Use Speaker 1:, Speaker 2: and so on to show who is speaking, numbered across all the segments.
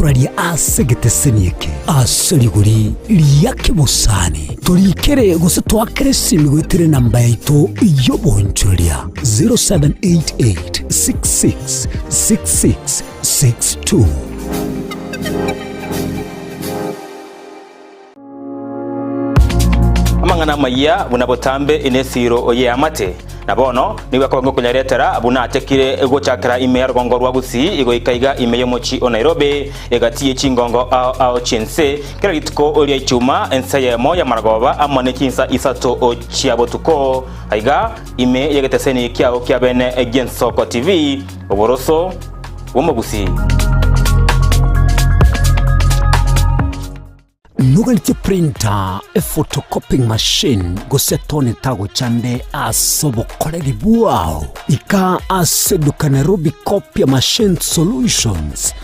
Speaker 1: Tokoraria ase egeteseni eke ase rigori ria kebosani. Torikere gose toakere esimi goetera enamba yaito y'obonchoreria 0788 66 66 62.
Speaker 2: Amang'ana amayia buna botambe in'esiiro y'eamate, na bono nigo akoba ngokonyaretera buna achakire gochakera ime ya rogongo rwa Gusii goika iga ime y'omochie o Nairobi, egati ye chingongo ao ao chi'ense, kera rituko ria Ichuma ensa eyemo y'amaragoba amo ne chinsa isato chia botuko, aiga ime y'egeteseni kiao kia bene gi'Ensoko TV, oboroso bw'omogusii.
Speaker 1: Noganetie printer, ephotocopying machine, gose tone tagochande ase obokoreri bwao? Ika ase eduka Nairobi Copier Machine Solutions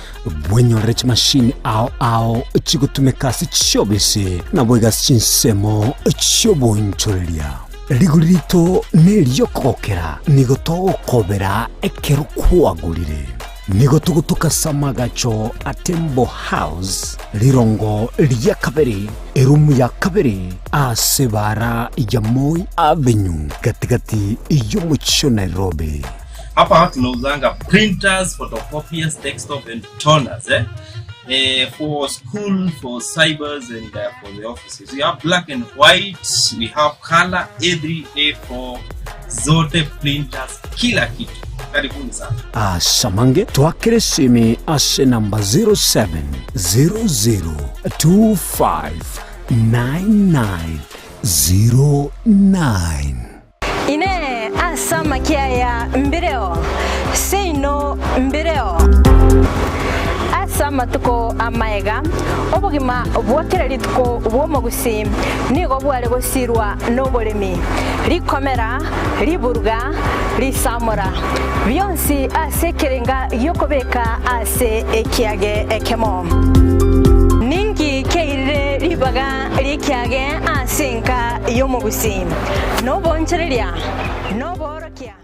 Speaker 1: bwenyorere chimashini ao ao chigotumeka ase chiobisi naboigo ase chinsemo chi'oboonchoreria. Rigori rito neri'okogokera, nigo togokobera ekero kwagorire. Nigo togotoka ase amagacho a Tembo House, rirongo ria kabere, erumu ya kabere, ase ebaara ya Moi Avenue, gati-gati y'omochie o Nairobi.
Speaker 3: Hapa tunauzanga printers, photocopiers, desktop and toners eh? Eh, for school, for cybers and uh, for the offices. We have black and white, we have color A3, A4, zote printers, kila kitu. Karibuni sana.
Speaker 1: Asamange twakere esimi ase namba 0700259909.
Speaker 4: Inee! Ase amakia aya mbireo? Seino mbireo. Ase amatuko amaega, obogima bwa kera rituko bw'omogusii nigo bware gosirwa noboremi, rikomera, riburuga, risamora, bionsi ase ekerenga gi'okobeka ase ekiage ekemo. Ninki keirire ribaga ri'ekiage ase enka y'omogusii? Noboonchoreria, noboorokia.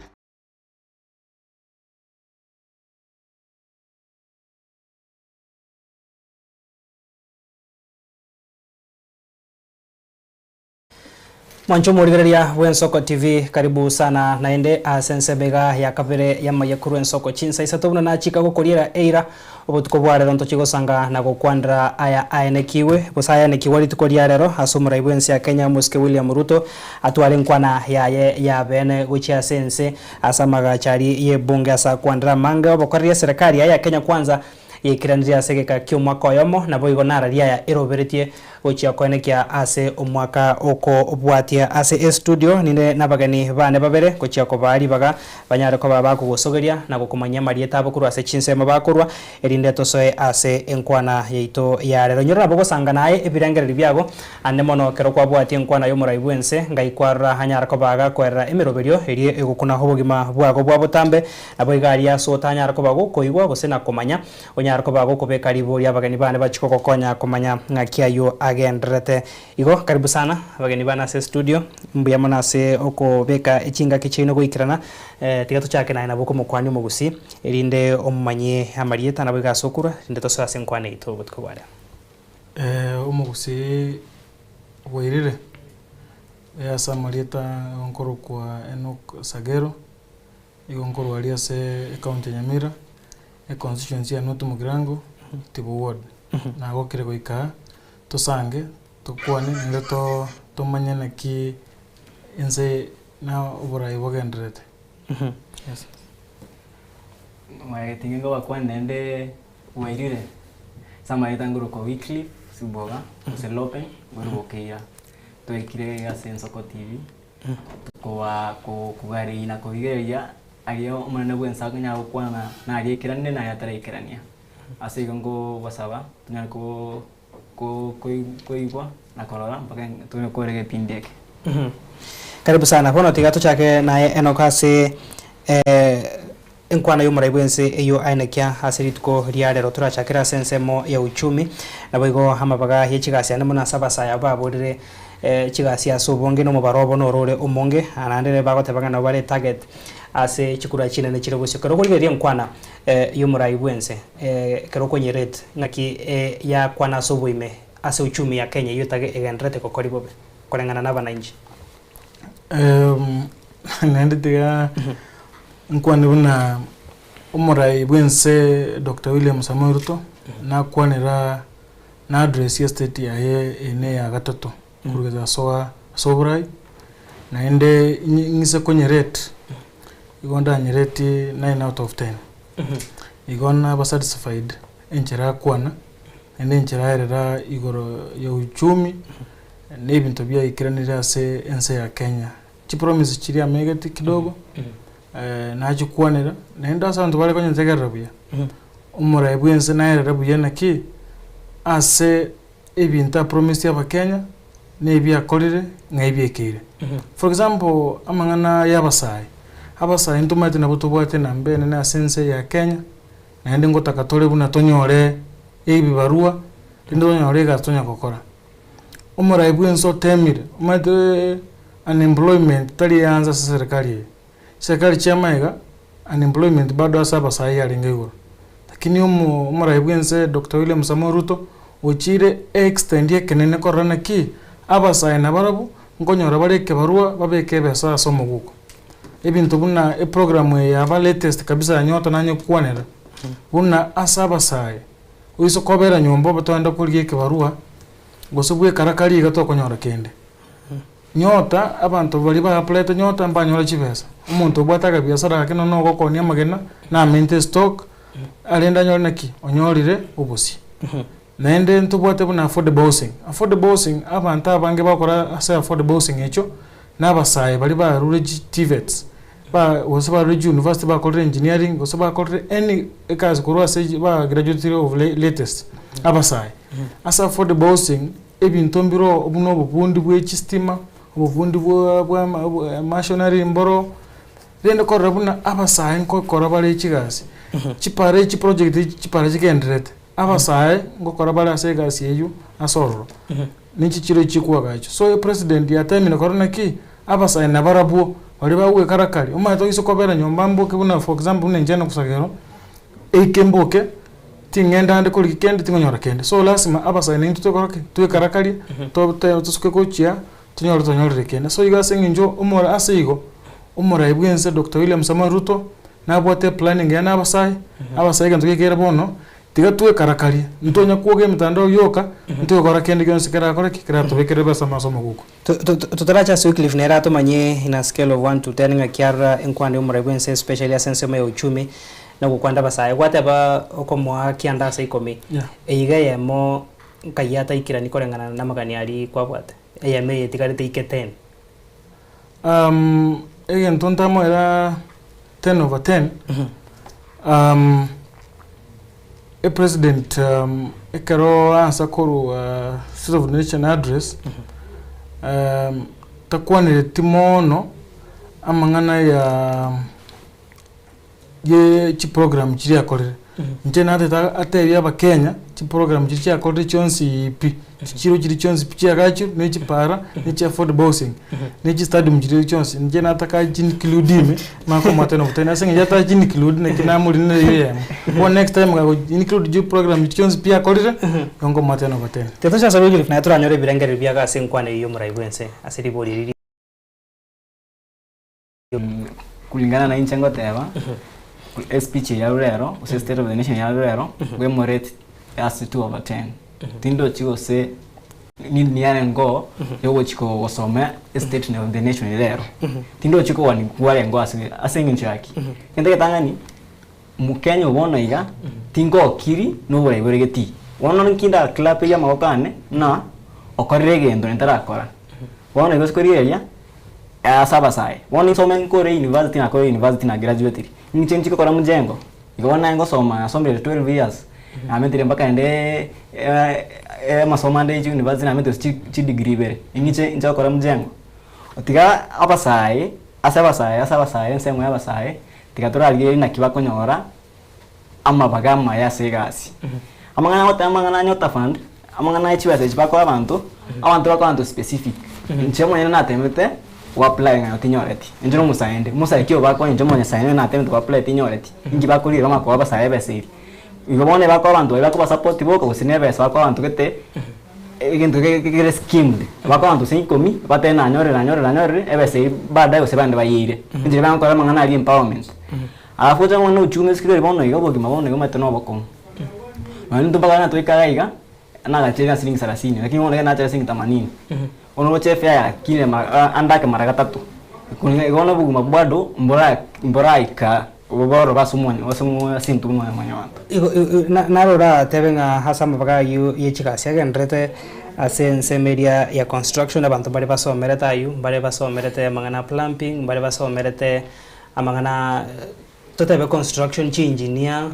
Speaker 5: Mwanche omorigereria bw'Ensoko TV, karibu sana naende ase ensemo iga ya kabere y'amaiya korwa Ensoko chinsa isato buna nachika gokoriera eira obotuko bwa rero ntochie gosanga na gokwanera aya aenekigwe gose ayanekigwa rituko ria rero ase omorai bw'ense ya Kenya omosike William Ruto atware enkwana yaye ya bene gochia ase ense ase amagacho aria y'ebunge ase akwanera amange obokoreri eserekari yaye ya Kenya Kwanza Yaikeranirie ase egeka ki'omwaka oyomo, naboigo nararia aya eroberetie gochia koenekia ase omwaka okobwatia. Ase estudio ninde nabageni bane babere gochia kobaa ribaga banyare koba bakogosogeria na gokomanyia amarieta abo korwa ase chinsemo bakorwa, erinde tosoe ase enkwana yaito ya rero. Inyora nabo gosanga naye ebirengererio biago ande mono ekero kwabwatia enkwana y'omorai bw'ense, ngai kwarora anyare koba agakoerera emeroberio eria egokuna obogima bwago bwa botambe, Naboigo aria ase otanyare koba gokoigwa gose na komanya, onyare koba gokobeka riborio abageni bane bachie kogokonya komanya ng'aki ayio agendererete. Igo karibu sana abageni bane ase estudio, mbuya mono ase okobeka echingaki chiaino goikerana, tiga tochake naye nabo okomokwania omogusii, erinde omomanyie amarieta naboigo ase okorwa, erinde tosoe ase enkwana yaito obotuko bwa rero.
Speaker 6: Omogusii bwairire, ase amarieta nkorokwa Enock Sagero. Nigo nkorwa aria ase ecounty ya Nyamira, econstituency ya North Mugirango, Itibo ward. Nagokire goika aa, tosange, tokwane naende to tomanye naki ense na oborai bogendererete. Yes.
Speaker 7: Mwagetinge nkobakwania naende bwairire, ase amarieta nkorokwa Wycliffe Siboga gose Lopen, nkorubokeira, twaikire iga ase Ensoko TV. Koa kogareria na korigereria aria Omonene bw'ense akonyara gokwana naria aikeranie na aria ataraikerania. Ase igo nkobasaba tonyare ko ko koigwa na korora mpaka tonyare kore egepindi eke.
Speaker 5: Karibu sana. Bono tiga tochake naye Enock ase. Enkwana y'omorai bw'ense eyio aenekia ase rituko ria rero torachakere ase ensemo ya uchumi, naboigo amabaga ye chigasi ande mono ase abasae abwo baborire chigasi ase obonge na omobaro obo noro ore omonge, naende ere bagoteba ng'a nabo bare etarget ase chikura chinene chire bosio. Ekero okorigereria enkwana y'omorai bw'ense ekero okonyerate ng'aki yakwana ase oboime ase uchumi ya Kenya eyio etage egendererete gokori bobe koreng'ana na abanainchi.
Speaker 6: Naende tiga nkwane buna omorai bw'ense Doctor William Samoei Ruto nakwanera na address ya state yaye eye ne ya gatato korwa asoa ase oborai, naende ng'ise konyerate igo ndanyereti nine out of ten. Igo naba satisfied enchera akwana naende enchera aerera igoro ya uchumi na ebinto biaikeranire ase ense ya Kenya. Chipromise chiria amegeti kidogo nachikwanera naende ase abanto bare konyentegerera buya, omorai bwense naerere buya naki ase ebinto apromiseti abakenya na ebi akorire ng'a ebiekeire. For example, amang'ana ya abasae, abasae ntomaete nabo tobwate enamba enene ase ense eye ya Kenya, naende ngotaka tore buna tonyore ebibarua, rende tonyore egasi tonya gokora. Omorai bwense otemire, omanyete unemployment tari eansa ase eserekari eye. Chiserikari chia magega, unemployment bado ase abasae yarenge igoro. Lakini omo omorai bwense Doctor William Samoei Ruto, ochire extend ekenene korora naki, abasae nabarabwo, nkonyora bare ekebarua babeke ebesa ase omoguko. Ebinto buna eprogram eye yaba latest kabisa ya Nyota nanyekwanera, buna ase abasae, oise kobera nyomba obe toenda korigia ekebarua, gose bwekarakari iga tokonyora kende. Nyota, abanto baria ba applyete nyota mbanyore chibesa. Omonto obwate akabiasara gake nonya ogokonia amagena, namente estock, arende anyore naki? Onyorire obosie. Naende ntobwate buna affordable housing, affordable housing abanto abange bagokora ase affordable housing echio, na abasae baria barure chi TVETs, ba gose barure chiuniversity bakorire engineering, gose bakorire any egasi korwa ase ba graduatire of latest, abasae. Ase affordable housing, ebinto mbire buna obobundi bwe chistima, obobundi bwa bwa ama machinery mboro, rende korora buna abasae nkokora bare chigasi, chipara echi chiproject echi chipara chigendererete, abasae ngokora bare ase egasi eywo ase ororo, ninchi chire chikoagachwa. So epresident yatemire korora naki, abasae nabarabwo baria bagwekarakari, omanyete oise kobera nyomba mboke buna for example buna inche nogosagero, eike mboke. Ting'enda ande korigia kende, tingonyora kende. So lasima abasae naintwe tokore ki? Twekarakarie, tote tosuke gochia, tonyore tonyorire kende. So igo ase eng'encho omora ase igo, omorai bwense Doctor William Samoei Ruto, nabwate eplan engiya na abasae, abasae egento gekere bono, tiga twekarakarie, ntonya kwoga emitandao yoka, ntogokora kende gionsi kerakore ki? Keratobekere ebesa ase omoguko.
Speaker 5: Totaracha ase Wycliffe nere atomanye in a scale of one to ten ng'aki arora enkwano y'omorai bw'ense especially ase ensemo ya uchumi na ogokwanda abasae. Gwateba okomoa kianda ase ikomi,
Speaker 6: Yeah.
Speaker 5: eyeiga eyemo nkai ataikerani koreng'ana namagani aria kwabwate? Eyemo eye etigarete ike ten.
Speaker 6: Egento ntamoera ten over ten, epresident ekero ansa korwa state of the nation address, takwanereti mono amang'ana ya ye chiprogram chiria akorire. Inche natete atebie abakenya, chiprogram chiria chiakorire chionsi pi, chichiro chiria chionsi pi chiagachirwe, na echipara, na echi affordable housing, na echistadium chiria chionsi, inche nataka chinclude ime, manye komoa ten of ten ase eng'encho atachinclude naki namorinera eywo eyemo. Bono next time gago include chiprogram chiria chionsi pi akorire, nigo nkomoa ten over ten.
Speaker 5: Tiga toche ase Wycliffe naye toranyore ebirengererio biago ase enkwana eyio y'omorai bw'ense ase ribori eri.
Speaker 7: Kulingana na inche ngoteba, espeech eye yarure ero, gose state of the nation yarure ero, bwemorate ase two over ten. Tindochi gose ni niarengeo yogochi gosoma estate of the nation ere ero. Tindochi kogani kwarengeo ase ase eng'encho ya ki? Egento egetang'ani, Mokenya obo bono iga, tingokiri na oborai bore getii. Bono nki ndaclaperie amaboko ane ng'a okorire egento ntarakora. Bono igo ase korigereria, ase abasae, bono nsome nkore university nakore university na graduatiri, ninche nchie gokora mjengo, igo bono naye ngosoma nasomire 12 years, namentire mpaka naende amasomo ande chi university namentire ase chi chidegree ibere, ing'iche inche gokora mjengo. Tiga abasae, ase abasae ase abasae ensemo ya abasae. Tiga torarigererie naki bakonyora amabaga amaya ase egasi. Amang'ana agoteba amang'ana a Nyota Fund, amang'ana ya chibesa echi bakoa abanto, abanto bakoa abanto specific. Inche omonyene natemete go apply ng'a tinyoreti, inche na omosae inde, omosae ki obakonya inche omonyasae nere natemete go apply tinyoreti, inki bakoriera amakoba abasae ebesa eria. Igo bono ebakoa abanto baria bakoba support boka gose na ebesa bakoa abanto gete, egento kere schemed, bakoa abanto gose ikomi, batebe nanyorire nanyorire nanyorire, ebesa eywo baadaye gose bande bayeire. Inche bagokora amang'ana aria empowerment. Alafu oche bono ochumi ase bono iga obogima bono iga omanyete na obokong'u. Nonye intwe mpaka natoika iga iga, nagachire na siringi sarasini, lakini bono iga nachire siringi themanini. Bono roche efare yakinire mara ande ake mara gatato. Igo bono obogima bado mbora mboraika obororo ase omonyo ase omo ase intwe buna mwanyabanto.
Speaker 5: Igo naro oratebe ng'a ase amabaga ayio ye chigasi agenderete ase ensemo eria ya construction abanto mbare basomerete aywo, mbare basomerete amang'ana a plumbing, mbare basomerete amang'ana totebe construction chi engineer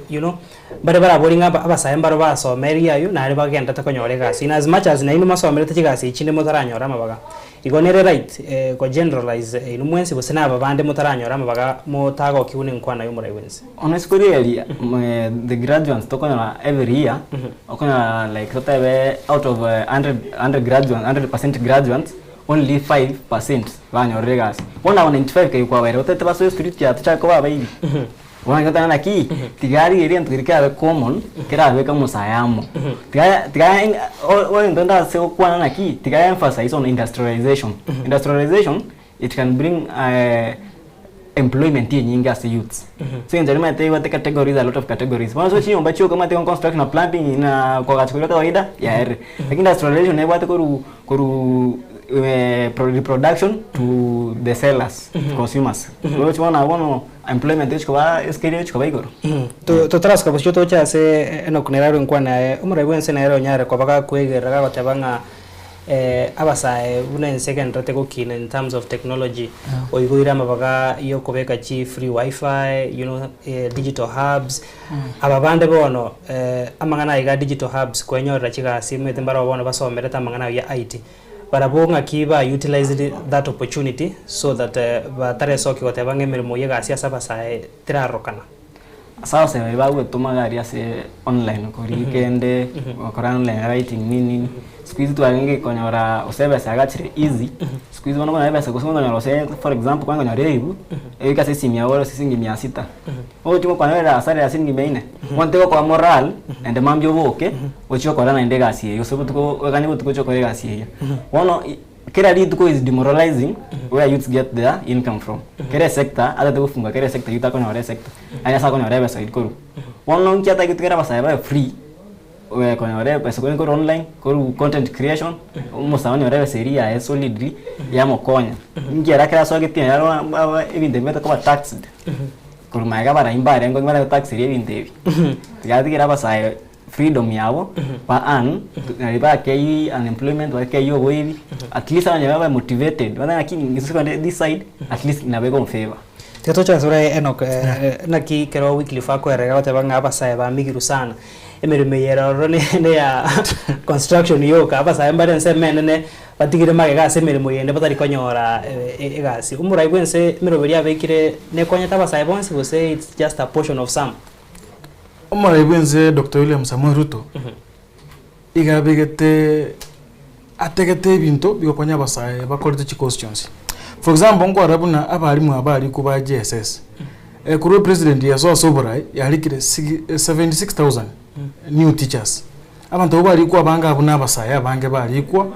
Speaker 5: you know, mbare barabori ng'a abasae mbaro basomeria aywo nare bagenderete konyora egasi in as much as nainwe mosomerete chigasi echi chinde motaranyora amabaga. Igo nere right ko generalize inwe mwensi gose na aba bande motaranyora amabaga motagokigwa na enkwana ya omorai bwensi.
Speaker 7: Bono isiko riria the graduates tokonyora every year, okonyora like totebe out of 100 graduates, 100% graduates, only 5% banyorire egasi. Bono abo 95 kegima kwabaire otete basoe street aa tochake koba abaibi. Bono nigo toteba naki, tiga rigereria egento keria kerabe common, kerabeke omosae amo. Tiga tiga egento ndase gokwana naki, tiga emphasize on industrialization. Industrialization, it can bring employment enyinge ase youths. Ase eng'encho nimanyete ebwate categories, a lot of categories. Bono ase chinyomba chioka omanyete construction na plumbing na koagacha koria kawaida, yaerire. Lakini industrialization nebwate korwa korwa reproduction to the sellers, consumers. Oroche bono nabo bono employment egochi koba escale egochi koba igoro.
Speaker 5: Totarasuka bosio toche ase Enock nere arwe enkwana yaye, omorai bwense nere onyare koba gakoegerera gagoteba ng'a abasae buna ense egendererete gokina in terms of technology, oigoire amabaga ya okobeka chi free wifi, you know, digital hubs, aba bande bono amang'ana aiga digital hubs kwenyorera chigasi omanyete mbarabwo bono basomerete amang'ana aywo ya IT, barabwo ng'aki ba utilized that opportunity so that bataresokia goteba ng'a emeremo ya egasi ase abasae terarorokana.
Speaker 7: Ase abasae baria bagwetoma iga aria ase online koria kende, gokora online writing nini nini, siku hizi twarenge konyora gose ebesa yagachire easy, siku hizi bono okonyora ebesa gose okonyora gose for example kwanye konyora eribu, erike ase esimi yago ore siringi mia sita, ogochi gokwanera hasara ya siringi mia nne, bono tegokoa morale naende mambia oboke, ochie gokora naende egasi eywo gose botuko oganye botuko ochie gokora egasi eywo. Bono kera rituko is demoralizing where youths get their income from. Kera esector, atete gofunga kera esector youth akonyora esector, yaani ase akonyora ebesa eri korwa. Bono nki atagete kera abasae babe free, konyora ebesa korwa korwa online, korwa content creation, omosae onyore ebesa eria yaye solidly, yamokonya. Nki ere ekero asogete ebinto ebi bibete koba taxed, korwa magega abarai mbarenge bare gotaxeria ebinto ebi. Tiga atigere abasae freedom yabo, ba earn, nari bakei unemployment, bakei oboibi, at least abanyene babe motivated, bamanye ng'a ki gose kore this side, at least nabo ego favor.
Speaker 5: Tiga toche ase ore Enock, naki ekero Wycliffe akoerera agoteba ng'a abasae bamigirwe sana, emeremo eye ere ororo neya construction yoka, abasae mbare ensemo enene batigire magega ase emeremo yende batari konyora egasi. Omorai bwense emeroberio abekire nekonyete abasae bonsi gose it's just a portion of some?
Speaker 6: Omorai bwense Doctor William Samoei Ruto, iga abegete ategete ebinto bigokonya abasae bakorete chikosi chionsi. For example, nkorora buna abalimu aba barikwa ba JSS, korwa epresident yasoa ase oborai, yarikire sigi 76,000 new teachers. Abanto abwo barikwa abange abwo na abasae abange barikwa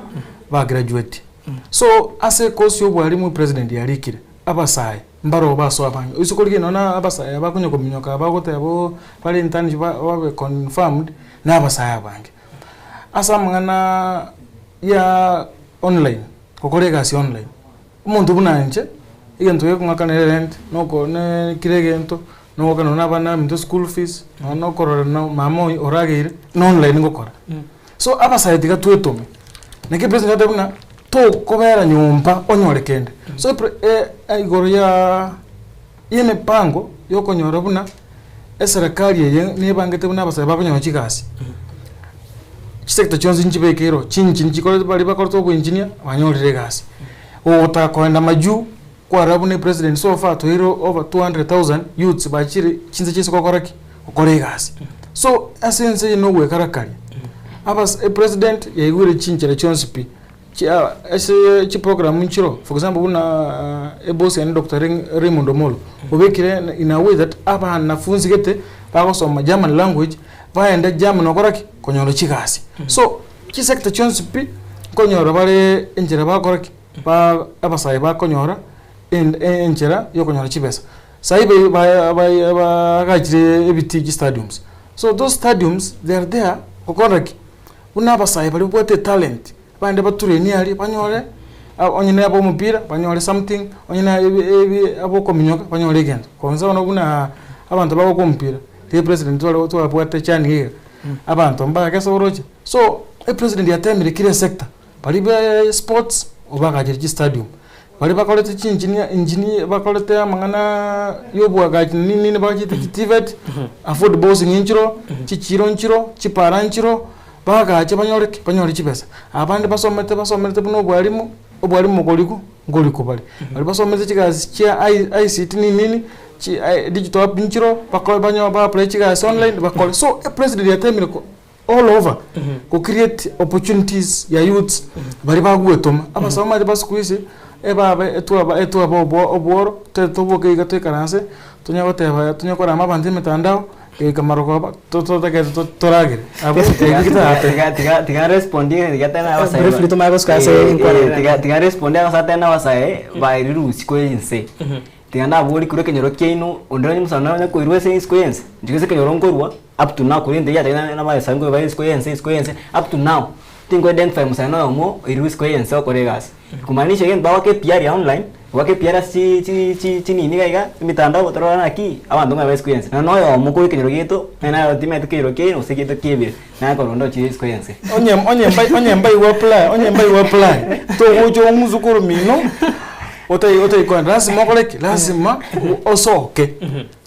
Speaker 6: ba graduate. So ase ekosi ya obwalimu epresident yarikire, abasae Mbarabwo basoa abange. Oise korigia nonya na abasae abakonya kominyoka bagoteba oo bare internship babe confirmed, na abasae abange. Ase amang'ana ya online, gokora egasi online, omonto buna inche, egento gekong'akana erent, noko ne kera egento, nogokana nonya na abana baminto school fees, nonya na okorora na mama oyo orageire, na online ngokora. So abasae tiga twetome, naki epresident agoteba buna tokobera nyomba onyore kende. So epre igoro ya emipango ya okonyora buna eserekari eye nebangete buna abasae bakonyora chigasi, chisector chionsi nchibekeirwe, chinchini chikorete baria bakorete oboengineer banyorire egasi, ogotaka kogenda majuu. Kwarora buna epresident so far toire over 200,000 youths bachire chinse chia isiko gokora ki? Gokora egasi. So ase ense eye nogwekara karia, abas epresident yaigure chinchera chionsi pi, chia ase chiprogram nchiroo, for example buna eboss yane Doctor Raymond Omollo, obekire in a way that abanafunzi gete bagosoma German language, baende Germany gokora ki? Konyora chigasi. So chisector chionsi pi, nkonyora bare enchera bagokora ki? Ba abasae bakonyora enchera yokonyora chibesa. Sahi baagachire ebitii chistadiums. So those stadiums they are there gokora ki? Buna abasae baria babwate etalent baende baturenie aria banyore onye na abomopira banyore something, onye na abokominyoka banyore egento. Kwanza bono buna abanto bagokwa omopira, riria president twabwate chani iga, abanto mbagesa oroche. So epresident yatemire kera esector. Baria be sports obagachire chistadium, baria bakorete chiengineer engineer bakorete amang'ana ya oboagachi nini nini bachete chiTVET, affordable housing nchiroo, chichiro nchiroo, chipara nchiroo, bagache banyore ki? Banyore chibesa. Abande basomete basomerete buna obwalimu, obwalimu okorikwa nkorikwa bare. Baria basomete chigasi chia I ICT nini nini, chi digital app nchiroo, bakore banyo ba apply chigasi online bakore. So epresident yatemire ko. all over go create opportunities ya youths baria bagwetoma abasae omanyete ba siku hizi ebabe etwaba etwaba obwo obworo toboke iga toikaranse tonya goteba tonya korama abanto emitandao goika marogoba totagete toragere abwo ekio getahappen.
Speaker 7: Tiga tiga tiga respondie tiga tena abasae
Speaker 5: Briefly tomanye gosuka ase enkwano ere.
Speaker 7: Tiga tiga respondie abasae tena abasae bairirusia korwa ense. Tiga naborie korwa ekenyoro kiaino, onde nonye omosae nonye koirwa ase isiko y'ense, inche gose ekenyoro nkorwa, up to now korende riachakire nabasae nkorwa bare isiko y'ense isiko y'ense, up to now, tinko identify omosae noyomo oirwe isiko y'ense okore egasi. Kumaanisha egento bagoaka ePR ya online, goaka ePR ase chi chi chi chinini iga iga, emitandao torore naki, abanto ng'a bare isiko y'ense. Nonya noyomo korwa ekenyoro giaito, nonye naye timanyeti kenyoro kiaino gose egiaito kiebire, naye korwa onde ochire isiko y'ense.
Speaker 6: Onye onye mbai onye mbaigwa apply onye mbaigwa apply, togocha omosukuru omino. Otai otaikwana lasima okore ki? Lasima osoke.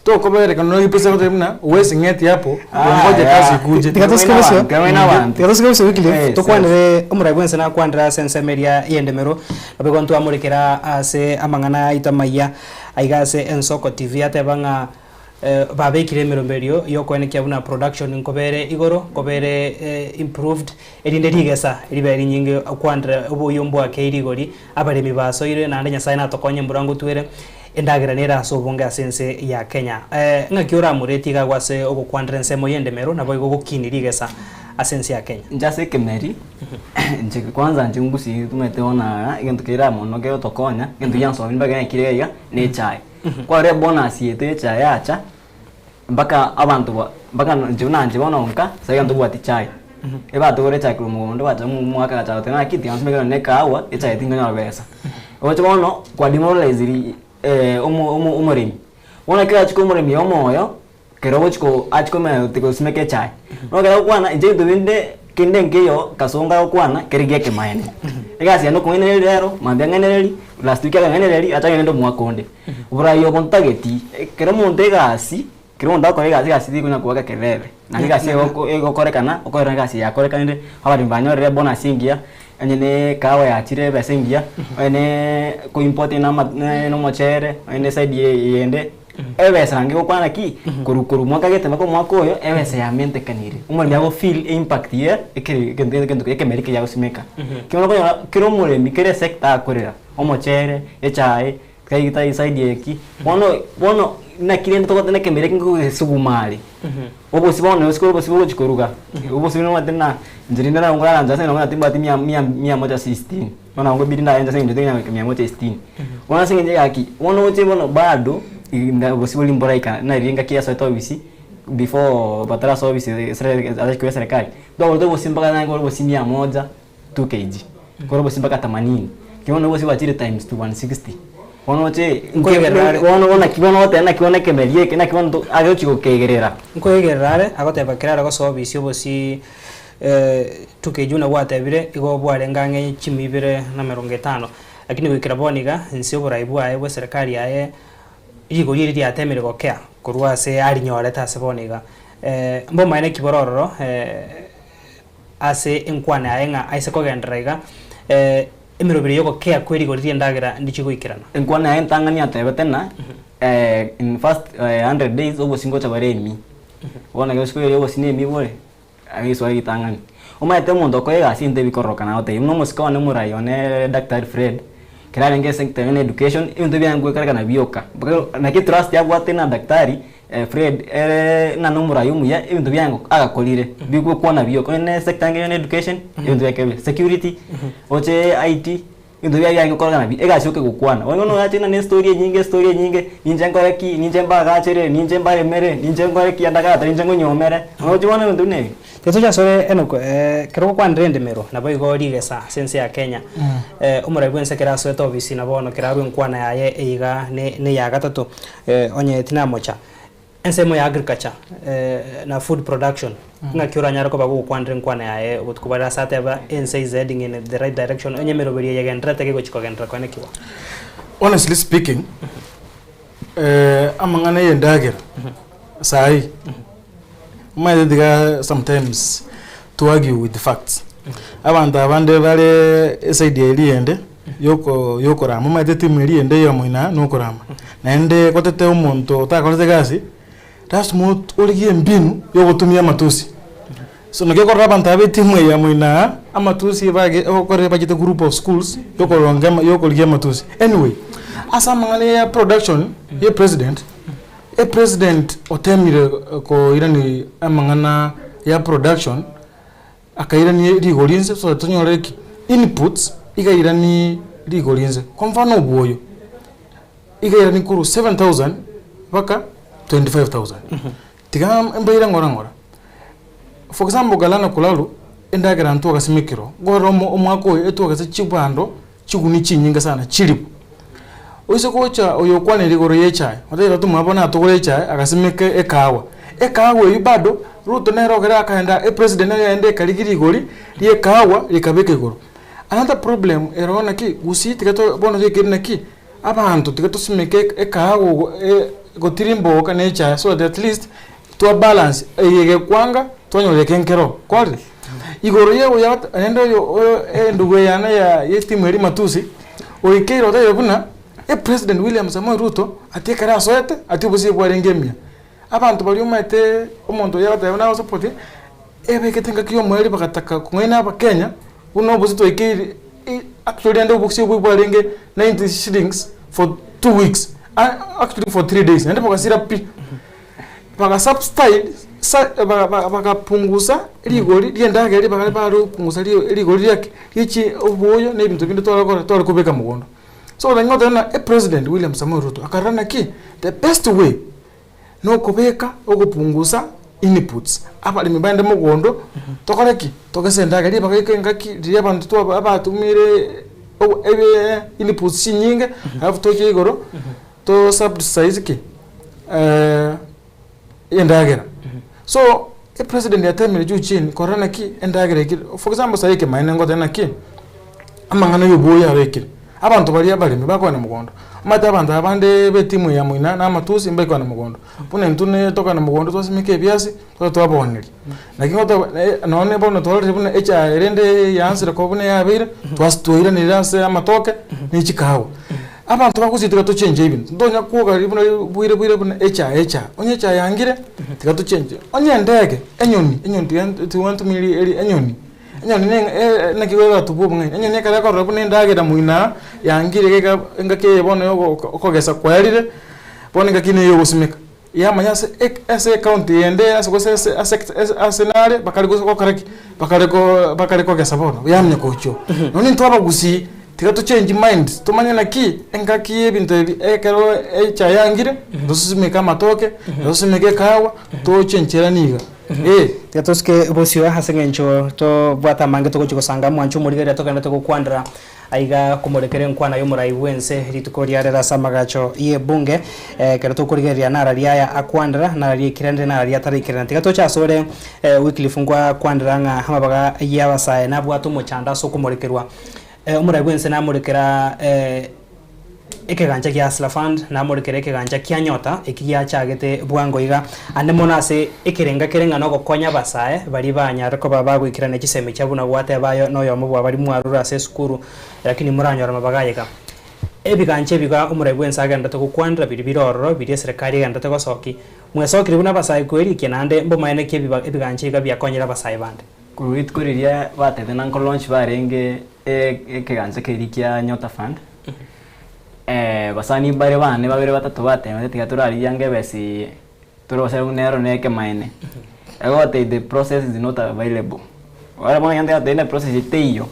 Speaker 6: Tokoberekana nonya pesa goteba buna huwezi ng'eti hapo ongoje kazi ikuje.
Speaker 5: Tiga tosike bosio.
Speaker 7: Kang'aina abanto.
Speaker 5: Tiga tosike bosio Wycliffe,
Speaker 7: Eh,
Speaker 5: tokwanere omorai bwense nakwanere ase ensemo eria y'endemero, nabo igo ntwamorekera ase amang'ana aito amayia aiga ase Ensoko TV ateba ng'a Babekire emeroberio y'okoenekia buna production nkobere igoro, nkobere improved, erinde rigesa ribe rinyinge kwandire oboyio mbwakei rigori, abaremi basoire naende Nyasaye natokonye embura ngotwere, endagera nere ase obonge ase ense ya Kenya. Ng'aki oramoretie iga agwo ase ogokwandera ensemo y'endemero naboigo gokinia rigesa ase ense ya Kenya?
Speaker 7: Inche ase ekemeri, inche kwanza inche ngusii tumanyete bono aa, egento kere amo mono kegotokonya, egento giansomi mpaka nakire iga iga, na echae. Kwarora ebonus yaito echa yacha, mpaka abanto ba mpaka inche buna inche bono nka, ase egento tobwati chai. Ebatogora echae korwa mogondo bacha omogaka agacha goteba ng'aki tiga nsumeke nonye na ekahawa, echae tinkonyora besa. Ogocha bono kwa demoraliziri omo omo omoremi. Bono ekero achia omoremi omoyo, Ekero ogochia ko achia komanya gosimeka echae, bono ekero agokwana inche ebinto binde kende nkeiyo kasongo agokwana kere gia ekemanyererio. Egasi yane okong'ainereria rero, mambia ng'ainereria, last week akang'ainereria, acha ng'ende omwaka onde. Oborai obo ntageti, ekero omonto egasi, ekero omonto agokora egasi, egasi tekonya koba ekerere, naende egasi egoko egokorekana, okorora egasi yakorekanire, abaremi banyorire ebonus engiya, onye na ekahawa yachire ebesa engiya, onye na koimport na ama na omochere, onye na eside yende. Ebesa naende gokwana ki? Korwa korwa omwaka gete mpaka omwaka oyo, ebesa yamentekanire. Omoremi ago feel eimpact ye ekere egento egento ekemeri keria agosimeka. Ekero okonyora kera omoremi kera esector akorera, omochere, echae, tai tai side eki, bono bono naki rende togoteba na ekemeri eke nkogesuguma are. Obosie bono gose obosie bogochi koruga, obosie nomanyete buna inche rende nabo nkorara inche ase nabo timbwati mia mia mia moja sitini. Bono nabo nkobidi ndaye inche ase eng'encho ting'anya goika mia moja sitini. Bono ase eng'encho gaki, bono oche bono bado obosie boria mboraika nari engaki yasoete obisi before batarasoa obisi ase eserekari, twagorete obosie mpaka nare kogora obosie mia moja 2 kg, kogora obosie mpaka themanini, ki bono obosie bwachire times 2 160. Bono oche
Speaker 5: Nkoigerera are.
Speaker 7: bono bono naki bono ogoteba naki bono ekemeri eke naki bono agochi gokegerera.
Speaker 5: Nkoigerera are, agoteba kera are gosoa obisi obosie 2 kg buna gwatebire, igo bwarenge ang'e chimi ibere na emerongo etano. Lakini goikera bono iga, inse oborai bwaye bw'eserekari yaye, rigori eri riatemire gokea korwa ase arinyorete ase bono iga. Mbomaene ki bore ororo ase enkwana yaye ng'a aise kogenderera iga. Emeroberi y'ogokea kw'erigori ri'endagera ndichie goikerana.
Speaker 7: Enkwana yaye entang'ani atebete ng'a in first 100 days obosie ngocha bare emi. Bono ekero rituko riria obosie na emi bore, risoa ritang'ani. Omanyete omonto okoa egasi ebinto ebikororokana agotebia buna omosike one omorai one Daktari Fred, ekero arenge ase sector ya education, ebinto biaye nkoekerekana bioka. Mpaka naki etrust abwate na daktari Fred ere ng'a nomorai omuya, ebinto biaye agakorire, bigokwana bioka. Onye ne sector engiya na education, ebinto biaye kebe security, oche IT, ebinto biaye biarenge gokorekana buya, egasi yoka egokwana. Bono norache ng'a ne estory enyinge estory enyinge, ninche nkore ki, ninche mbagachere, ninche mbaremere, ninche nkore ki, ande agateba ninche ngonyomere, oroche bono ebinto buna ebi.
Speaker 5: Tiga toche asore Enock, ekero ogokwanera endemero, naboigo rigesa ase ense ya Kenya, omorai bw'ense ekero asoete obisi na bono kera arwe enkwana yaye eyeiga neya gatato, onye tinamocha. Ensemo ya agriculture na food production, ng'aki oranyare koba gogokwanera enkwana yaye obotuko bwa rero ase ateba ense is heading in the right direction, onye emeroberi eye egendererete gegochi kogenderera koenekigwa?
Speaker 6: Honestly speaking, amang'ana ya endagera sahi, omanyete tiga sometimes to argue with facts. Abanto abande bare eside eria ende yoko yokorama, omanyete etimu eria ende ya omoina na okorama, naende gotete omonto otakorete egasi, lasima ot origie embinu ya ogotumia amatusi. So naki okorora abanto aba etimu eye ya moina aa, amatusi bage okorire bachete group of schools yokoronga ama yokorigia amatusi. Anyway, ase amang'ana ya production ya epresident, epresident otemire koirani amang'ana ya production, akairania rigori inse so that tonyore ki? Inputs iga airani rigori inse. Kwa mfano obwoyo, iga airani korwa 7000 mpaka 25000. Tiga mbaire ng'ora ng'ora, for example Galana Kulalu, endagera ntwagasimekirwe, nkorora omo omwaka oyo etwagese chibando chiguni chinyinge sana chilifu. Oise gocha oyo okwanire igoro ya echae, otebire tata omwabo natogore echae agasimeka ekahawa, ekahawa eywo bado Ruto nere ogere akaenda epresident nere yaenda ekarigia rigori ria ekahawa rikabeka igoro. Another problem ero naki, gusii tiga to bono toikere naki, abanto tiga tosimeke ekahawa ogo gotirimboka na echae so that at least twa balance eye egekwanga twanyora eke nkero kwarire. Igoro ya oyo naende oyo oyo endugu eyane ya etimu eria matusi, oikeire otebire buna epresident William Samoei Ruto ati ekero asoete ati obosie bwarenge emiya. Abanto baria omanyete omonto oyio agoteba buna agosapoti, ebekete engaki ya omoerio bagataka kong'aina abakenya buna obosie twaikeire actually rende obosie obwo bwarenge 90 shillings for 2 weeks actually for 3 days naende bogasira pi. Bagasubstide bagapungusa rigori ri'endagera ribaga barupungusa rigori riake richi oboyo na ebinto binde tware gokora tware kobeka mogondo. So naki ngoteba ng'a epresident William Samoei Ruto akarora naki the best way nokobeka ogopungusa inputs abaremi baende mogondo tokore ki? Togese endagera ribaga eke engaki riria abanto twaba abatumire ebe inputs chinyinge alafu toche igoro to subsidize ki? Endagera. So epresident yatemire juu chini korora naki endagera ekire for example sahi ekemanyererio ngoteba naki, amang'ana ya oboyo abekire, abanto baria abaremi bakogenda mogondo, omanyete abanto aba bande ba etimu ya moina na amatusi mbaikogenda mogondo, buna intwe ne tokogenda mogondo twasimeka ebiasi, twachia twabaoneria. Naki ngoteba nonye bono twarorire buna echae rende yaansire koba buna yabeire, twasi twairanire ase amatoke ne chikahawa. Abanto bagosii tiga tochenche ebinto, ntonya kwogaria buna bwaire bwaire buna echae echae, onye echae yangire, tiga tochenche. Onye endege, enyoni, enyoni tiga tiga ntumie eri eri enyoni, enyoni ne naki eratubwa obong'aini, enyoni ekero ekorora buna endagera moino aa, yangire iga iga engaki eye bono ya ogo okogesa kwaerire, bono engaki neye ya ogosimeka. Yamanya ase ek ase ecounty yende ase gose ase ase ase nare bakare gose gokora ki? Bakare ko bakare kogesa bono, yamanya gochia oo. Nonye intwe abagusii, tiga to change minds, tomanye naki, engaki ya ebinto ebi ekero echae yangire, tosimeke amatoke, tosimeke ekahawa, tochencheranie iga, eh.
Speaker 5: Tiga tosike bosio ase eng'encho tobwate amange togochia gosanga mwanche omorigereria togenderete gokwanera Aiga komorekera enkwana y'omorai bw'ense rituko ria rero ase amagacho y'ebunge, ekero tokorigereria nararia aya akwanera, nararia aikiranire, nararia ataraikerana. Tiga toche asore Wycliffe ngwakwanera ng'a amabaga y'abasae nabwate omochando ase okomorekerwa. Omorai bw'ense namorekera. Ekegancha gia Hustler Fund namorekere ekegancha kia Nyota eki giachagete bwango iga ande mono ase ekerenga kere ng'a nogokonya abasae baria banyare koba bagoikerania chisemi chiabo buna gwateba aye noyomo bwa baria mwarure ase esukuru lakini moranyore amabaga aye iga. Ebigancha ebi iga omorai bwense agenderete gokwanera biria bire ororo biria eserekari egenderete gosokia. Mwesokire buna abasae kwerikia naende mbomaene ki ebigancha iga biakonyire abasae bande.
Speaker 7: Korwa rituko riria batebete na nkolaunch barenge ekegancha keria kia Nyota Fund, basani mbare bane babere batato batebete tiga torarigie ange ebesa torose buna ero na ekemaene. Egotebia the process is not available. Bono bono egento egotebia buna process teiyo,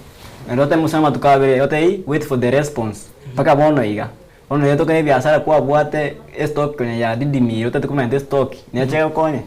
Speaker 7: naende oteme ase amatuko abere egotebia wait for the response mpaka bono iga. Bono riria tokore ebiasara kwabwate estock konya yadidimire otagete komenta estock, neche egokonye.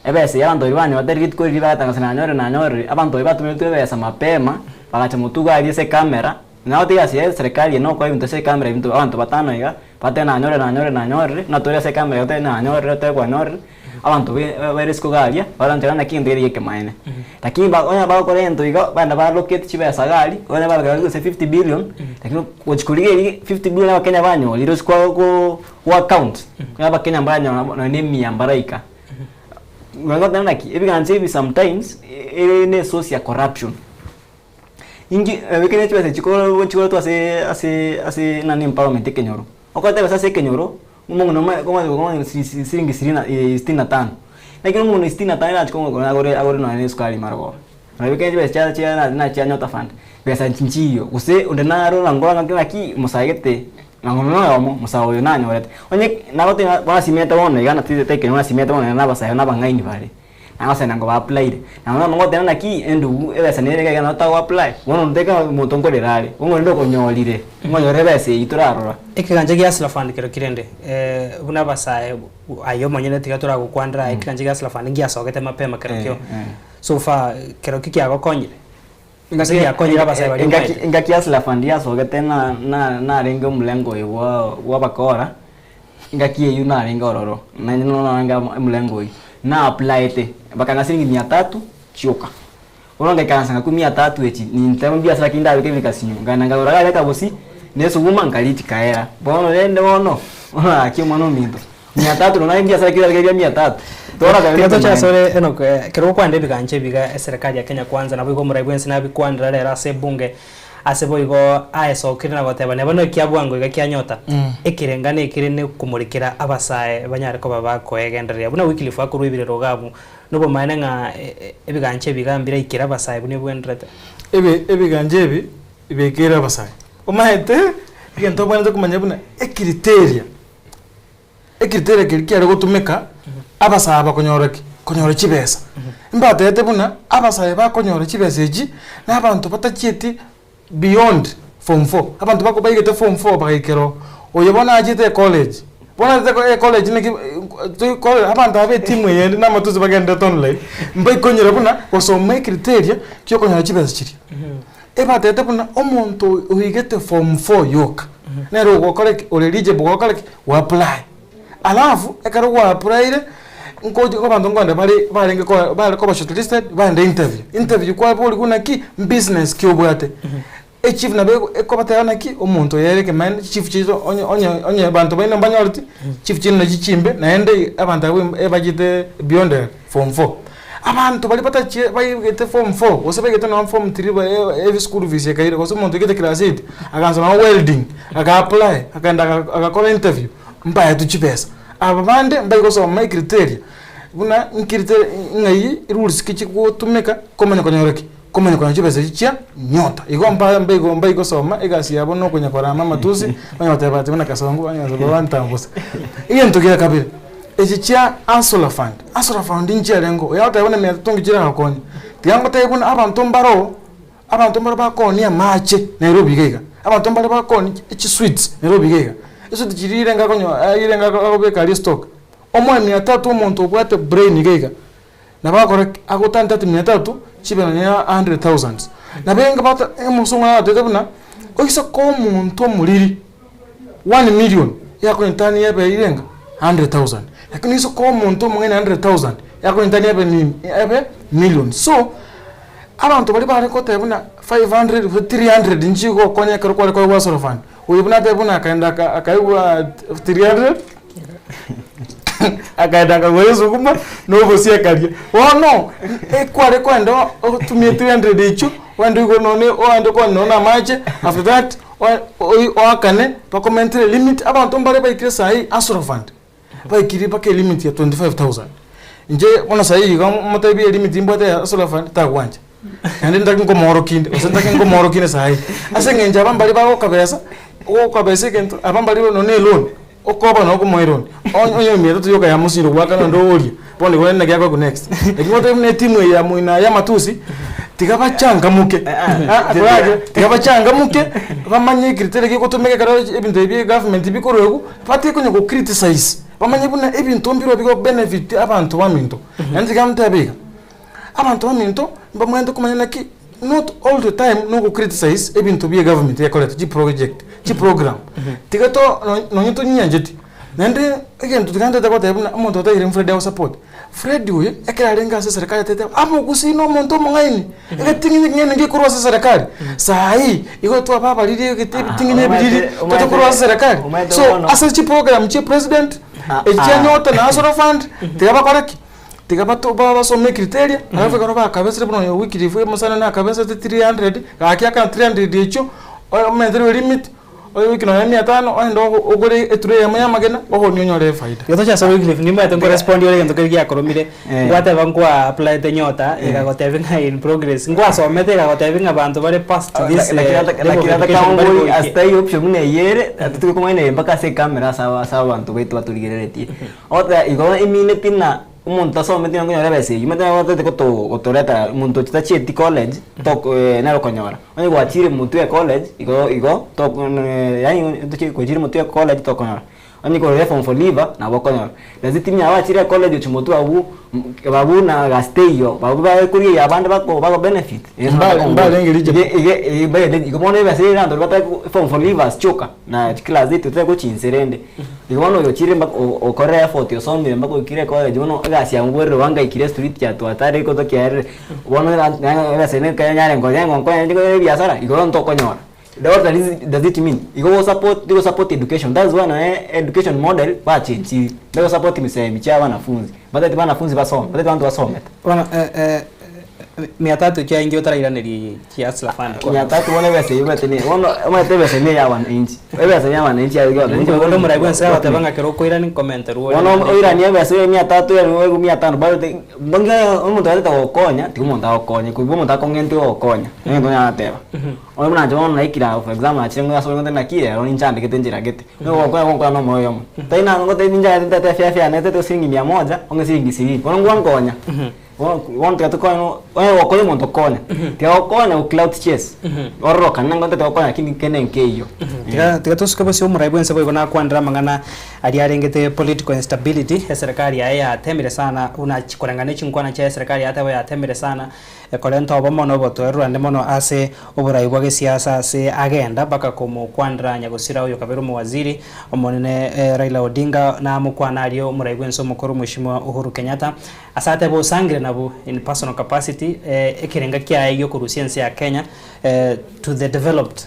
Speaker 7: Ebesa eyio abanto baria banyorete rituko riria bagatangasa nanyorire nanyorire, abanto baria batomeretwe ebesa mapema, bagacha motwe iga aria ase ecamera, nabo egasi ya eserekari eye nokora ebinto ase ecamera ebinto abanto batano iga, batebe nanyorire nanyorire nanyorire, buna tore ase ecamera otebe nanyorire otebe kwanyorire. Abanto bare isiko iga aria, baranchera naki egento keria gekemaene. Lakini ba onye bagokora egento iga, bagenda ba allocate chibesa iga aria, onye bagokora gose 50 billion, lakini gochi korigereria 50 billion abakenya banyorire ase kwa go go account, onye abakenya mbaranyora nonye na emia mbaraika. Nonye naki, ebigancha ebi sometimes, ere ne esource ya corruption. Inki ekero chibesa echi chikoretwa ase ase ase nani empowerment ekenyoro, okoreta ebesa ase ekenyoro, omong'ina omanye komanya komanya siringi sirini na sitini na tano, lakini omong'ina sitini na tano erache kong'okora agore agore nonye na esukari marogoba. Nabo ekero chibesa chia chia na chia nyota fund, besa nchiyo, gose onde naro nangora ng'aki naki mosae gete, nang'o noyomo mosae oyo nanyorete. Onye nagoteba ng'a bono asimete bono iga na ekenyoro asimete bono na abasae na abang'aini bare. Nagosenda ngo ba-applyire, nabo bono ngoteba naki endugu ebesa nere iga iga nabo togo-apply, bono nteke omonto nkorera are, bono rende okonyorire, ng'onyore ebesa eywo torarora.
Speaker 5: Ekegancha gia Hustler Fund kero kirende, buna abasae aye omonyene tiga toragokwanera aye ekegancha gia Hustler Fund ngiasogete mapema kero kio, so far kero ki kiagokonyire? Gose giakonyire abasae baria
Speaker 7: Engaki
Speaker 5: omanyete?
Speaker 7: engaki Hustler Fund yasogete na na narenge omulengo oyo bwa bwa abakora, engaki eywo narenge ororo, naende nonya narenge omulengo oywo, na applyete, bakang'a siringi mia tatu chioka. Bono ngaikaransa ngakwa mia tatu echi, nintema ebiasara ki ndabeke bikasinyo, nkaenda nkagora karia akabosi, na esuguma nkaria chikaera. Bono rende bono, bono gaki omwana ominto, mia tatu nonya ebiasara ki orabeke bia mia tatu, tora
Speaker 5: Tiga toche asore Enock, ekero gokwanera ebigancha ebi iga eserekari ya Kenya Kwanza naboigo omorai bwensi nabikwanera rero ase ebunge ase boigo aesokire na goteba neba nekia bwango iga kianyota, ekerengano ekere nokomorekera abasae banyare koba bakoegendereria. Buna Wycliffe akorwa ebirero iga abwo, nobomaene ng'a ebigancha ebi iga mbiraikere abasae buna ebwenderete.
Speaker 6: Ebi ebigancha ebi biaikeire abasae. Omanyete egento obwenerete komanya buna ecriteria. Ecriteria keria kiare gotumeka abasae bakonyora ki? Konyora chibesa. Mbatebete buna abasae bakonyora chibesa echi, na abanto batachieti beyond form four. Abanto bako baigete form four bagaikera oo, oyo bono achete ecollege, bono achete ecollege naki abanto aba etimu eyende na amatusi bagenderete online, mbaikonyora buna gosoma ecriteria kia okonyora chibesa chiria. Ebatebete buna omonto oigete form four yoka, nere ogokora ki? Ore eligible gokora ki? Go apply. Alafu ekero gwa applyire, nkochi abanto nkonde bare barenge ko bare koba shortlisted baende interview. Interview kwaborigwe naki, mbusiness ki obwate. Echief nabo ego ekobateba naki, omonto oyo ere ekemanyererio, chichief chiaito onye onye onye banto baino mbanyoreti, chief chiaino nachi chimbe, naende abanto abwo ebachete beyond form four. Abanto baria batachie baigete form four, gose baigete nonye form three ba eschool fees ekaira, gose omonto oigete class eight, agansa nonye welding, aga apply, akagenda agakora interview, mbaetwe chibesa. Aba bande mbari gosoma ecriteria, buna ncriteria ng'ai rules ki chigotumeka komanya konyora ki? Komanya konyora chibesa echio chia nyota. Igo mba mbaigo mbari gosoma, egasi yabo na okonya korama amatusi, banya goteba ati buna kasongo, banya goteba bantambosa. Egento gia kabere. Echi chia Hustler Fund, Hustler Fund nchiarenge oo, yagoteba buna mia tatu nki chiragokonye, tiga ngotebie buna abanto mbaro, abanto mbaro bakoonia amache Nairobi iga iga, abanto mbare bakoonia chisweets Nairobi iga iga, esweet chiria rirenge akonyo rirenge akobeka aria estock, omoe mia tatu omonto obwate brain iga iga, nabo agokora ki? Agotanta ati mia tatu chibe nonye na hundred thousands. Nabo enga bata omosongo naratebete buna, oise koa omonto omoriri. One million yakointani ebe irenga 100,000 lakini oise koa omonto omong'aini 100,000 yakointani ebe nini ebe million so abanto baria bare goteba buna 500 gose 300 nchigokonya ekero kware koegwa hustler fund. Oyo buna atebe buna akaenda aka akaigwa 300 akaenda akagora esukuma na obosie akaria. Bono, ekware koenda otumie 300 echio, oende oigore nonye oende kwane nonye na amache, after that oe oi oakane bakomentere limit, abanto mbare baikire saii hustler fund, baikire mpaka elimit ya 25000. Inche bono saii iga motebi elimit mbwate ya hustler fund, tagwancha. Naende ntake nkomoorokia inde, gose ntake nkomoorokia inde saii. Ase eng'encho aba mbare bagokabesa, ogokabesa egento, aba mbare nonye na eloan, okoba nonye okomoa eloan, onye onye mia tatu yoka yamosinire goaka naende oria, bono igo naki akoigwa next. Lakini goteba buna etimu eye ya moino ya amatusi, tiga bachangamuke, korage, tiga bachangamuke, bamanye ecriteria gegotumeka ekero ebinto ebi bia egovernment bikorwegwa, batige konya go criticize, bamanye buna ebinto mbirobio bigo benefit abanto baminto. Naende tiga ntebe iga. Abanto baminto mbamanyete komanya naki not all the time nogo criticize ebinto bie government ekoreta chiproject chiprogram tiga to nonye tonyiancheti naende egento tiga ntete goteba buna omonto otaire Fred agosupport, Fred oyo ekero arenge ase eserekari atete abogusii na omonto omong'aini egeting'inyi ekeng'aini ngekorwa ase eserekari saii igo twababariri egete ebiting'inyi ebiriri toche korwa ase eserekari so ase chiprogram chia president echi chia nyota na hustler fund tiga bakore ki? Tiga bato basome ecriteria, alafu ekero bakabesire buna oyo Wycliffe omosani one akabesete 300, gaki akana 300 echio, omenterwe limit, oebeke nonya mia tano, oende ogore etray eyemo ya amagena, ogonie onyore efaida.
Speaker 5: Igo toche ase Wycliffe, nimanyete nkorespondi ore egento keria giakoromire, ngwateba nkwa applyete nyota, egagotebia ng'a in progress, ngwasomete egagotebia ng'a banto bare past this level of education mbari goikia.
Speaker 7: Ase taiyo option buna eyio ere, totige kong'aina mpaka ase ecamera ase ase abanto baito batorigereretie. Ogoteba igo emineti ng'a omonto tasometi nabo okonyora ebesa eywo, omanyete nabo otagete goto gotoreta omonto otachieti college tok nere okonyora. Onye gwachire motwe ya college igo igo tok yaani tochie gwachire motwe ya college tokonyora. Onye korwa form four leaver nabo okonyora. Does it mean abachire ecollege gochia motwe abwo abwo na gasi teiyo, abwo bakoria abande bako bako benefit.
Speaker 6: Mbare- mbarenge eligible.
Speaker 7: Ige ige igo bono ebesa ere abanto baria batari form four leavers chioka na chiclass eight totari gochinsera rende. Igo bono oyo ochire mpaka okorire effort osomire mpaka oikire ecollege bono egasi yago bwerire oangaikire estreet ya twatare gotokiarire bono ebesa ende ekero nyare nkonya ngonkonya nchie ebiasara igo bono tokonyora. What does it mean? Igo gosupport tigo support education that's why nonye education model bachenchiri nigo support misemi chia wanafunzi batagete wanafunzi basome batagete abanto basomete.
Speaker 5: Bono mia tatu chiaingi otarairaneria chia Hustler Fund kwa.
Speaker 7: Mia tatu bono ebesa eyio omanyete ne bono omanyete ebesa ne ya wananchi ebesa ya wananchi
Speaker 5: Bono omorai bwense agoteba ng'a ekero okoirani nkomenterwe ore
Speaker 7: Bono
Speaker 5: naende.
Speaker 7: oiranie ebesa ya mia tatu oegwe mia tano bado te bonge omonto atagete gokonya tiga omonto agokonye kobua omonto akong'ente ogokonya egento nateba. Onye buna inche bono naikire aa for example nachire ngonya ase omonto naki rero ninchandegete enchera gete, onye gokonya gonkonya na omoyo oyomo. Tari nang'o ngotebi ninchagete ntete efare yane ntete siringi mia moja ong'e siringi ishirini, bono ngwankonya. Bono bono tiga tokonye no onye gokonya omonto konya, tiga gokonya go clout chase, ororokane nang'o ntete gokonya lakini kende nkeiyo.
Speaker 5: Tiga tiga tosuke bosio omorai bwense boigo nakwanire amang'ana aria arengete political instability, eserekari yaye yatemire sana buna koreng'ana ne chinkwana chiaye eserekari yateba yatemire sana. Ekorenta obomo na obotoereru ande mono ase oborai bwa gesiasa ase agenda mpaka komokwanera nyagosira oyo kabere omowaziri omonene Raila Odinga namokwana aria omorai bwense omokoro Mheshimiwa Uhuru Kenyatta ase atebe osangire nabwo in personal capacity ekerenga kiaye giokorusia ense ya Kenya to the developed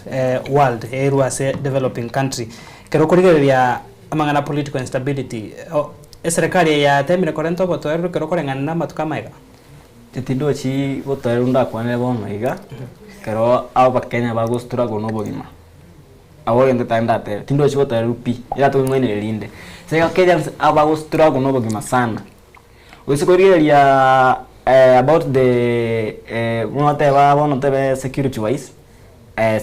Speaker 5: world erwe ase developing country. Ekero okorigereria amang'ana political instability eserekari eye yatemire korenta obotoereru ekero okoreng'ana na amatuko amaega.
Speaker 7: Tindochi gotoereru ndakwanere bono iga, ekero abakenya bagostruggle na obogima, abwo egento tari ndatebe, tindochi gotoereru pi, ira tong'ainereria rinde. Ase igo Kenyans abagostruggle na obogima sana, gose korigereria about the buna oteba bono otebe security wise,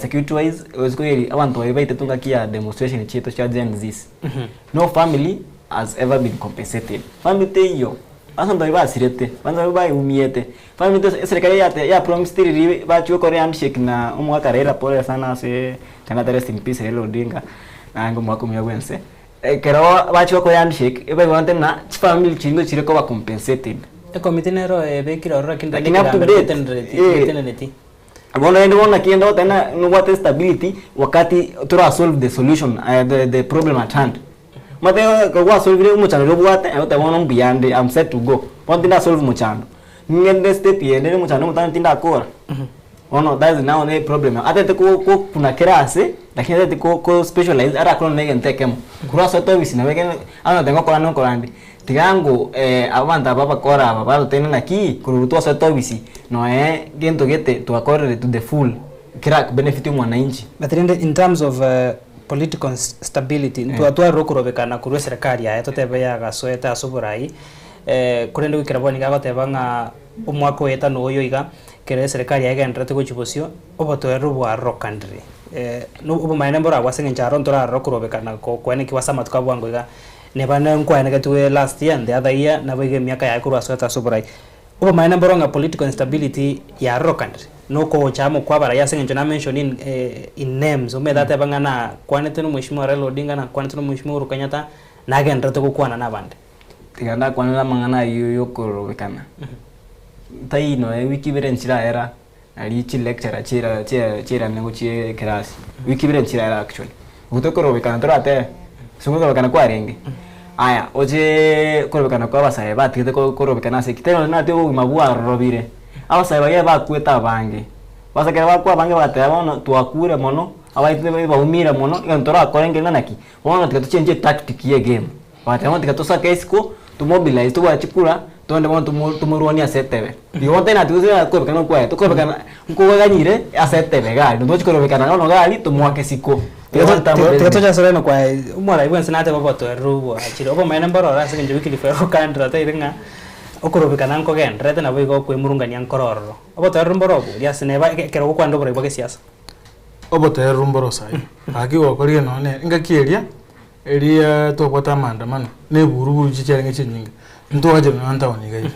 Speaker 7: security wise gose korigereria abanto baria baitetwe ngaki ya demonstration chiaito chia Gen Zs, no family has ever been compensated, family teiyo. Abanto baria basirete, abanto baria baumiete, bamanyete ase eserikari yate yapromisete riria bachia gokora ehandshake na omogaka Raila pole sana ase Kenyatta rest in peace Raila Odinga, naende omogaka omuya bwense. Ekero bachia gokora ehandshake, ebaigwete ng'a chifamiri chiria ngochire koba compensated.
Speaker 5: Ekomiti nero ebekire ororo lakini rende
Speaker 7: Lakini up to
Speaker 5: ekegambero
Speaker 7: date,
Speaker 5: getenereti
Speaker 7: eh.
Speaker 5: getenereti.
Speaker 7: Bono rende bono naki rende ogoteba ng'a nobwate stability wakati tora solve the solution the the problem at hand. Omanyete ekero gwasolvire omochando oria obwate, aye ogoteba bono mbuya nde am set to go. Bono tinda solve mochando, ng'ende step ende ere omochando omotambe tindakora. Bono that is now ne problem atete ko kokuna kera ase. Lakini atagete ko ko specialize arakore na egento ekemo. Korwa asoete ofisi nabo ekero ang'ete ngokora nokora nde, tiga ango abanto aba abakora aba bagotebi naki, korwa twasoete ofisi noe gento gete twakorire to the full kera benefit omwananchi.
Speaker 5: But rende in terms of political stability ntwatwarire okorobekana korwa eserekari yaye totebe yagasoete ase oborai, korende goikera bono nigo agoteba ng'a omwaka oeta na oyo iga, ekero eserekari yaye egendererete gochia bosio, obotoereru bwarokanire. Obomaene mboragwo ase eng'encho aro ntorarore okorobekana koenekigwa ase amatuko a bwango iga, neba nkwaenegetigwe last year and the other year, nabo iga emiaka yaye korwa asoete ase oborai. Obomaene mboro ng'a political instability yarorokanire, na okogocha amo kwa abarai ase eng'encho na mention in in names, omanyete ateba ng'a nakwanete na omweshimiwa Raila Odinga, nakwanete na omweshimiwa Uhuru Kenyatta, nagendererete gokwana na abande.
Speaker 7: Tiga ndakwanere amang'ana ayio ya okorobekana, tai nonya ewiki ibere nchiraera, nari chilecturer chira chira chiirane gochia ekerasi, wiki ibere nchiraera actually. Okwo tokorobekana toratebe, ase okorobekana kwarenge, aya ocheeee okorobekana kwa abasae batigete ko korobekana ase ki, tari nonye nati obogima bwarorobire, abasae baria bakwete abange, bono ekero bakwa abange bagateba bono twakure mono, abaito baumire mono, egento torakore nkeri ng'a naki, bono tiga tochenche etactic ya egame. Bagateba ng'a tiga tosake isiko, tomobilize tobwate chikura, togende bono tomo tomorwanie ase etebe. Igo bono tari natwe gose kobekana okwaye, tokobekana nkoganyire ase etebe iga aria, ntochi korobekana bono iga aria tomoake isiko.
Speaker 5: Tiga tiga toche ase rende kwaye, omorai bwensi natebe obotoereru bwachire, obomaene mbororo ase eng'encho Wycliffe egokandera tairi ng'a okorobekana nkogendererete naboigo okwemurungania nkore ororo. Obotoereru mboro oboria ase neba ekero ogokwanera oborai bwa gesiasa.
Speaker 6: Obotoereru mboro saii, gaki gokorire nonye engaki eria. Eria twabwate amaandamano na eburuburu chichiarenge chinyinge, ntwachire nonya ntown iga iga.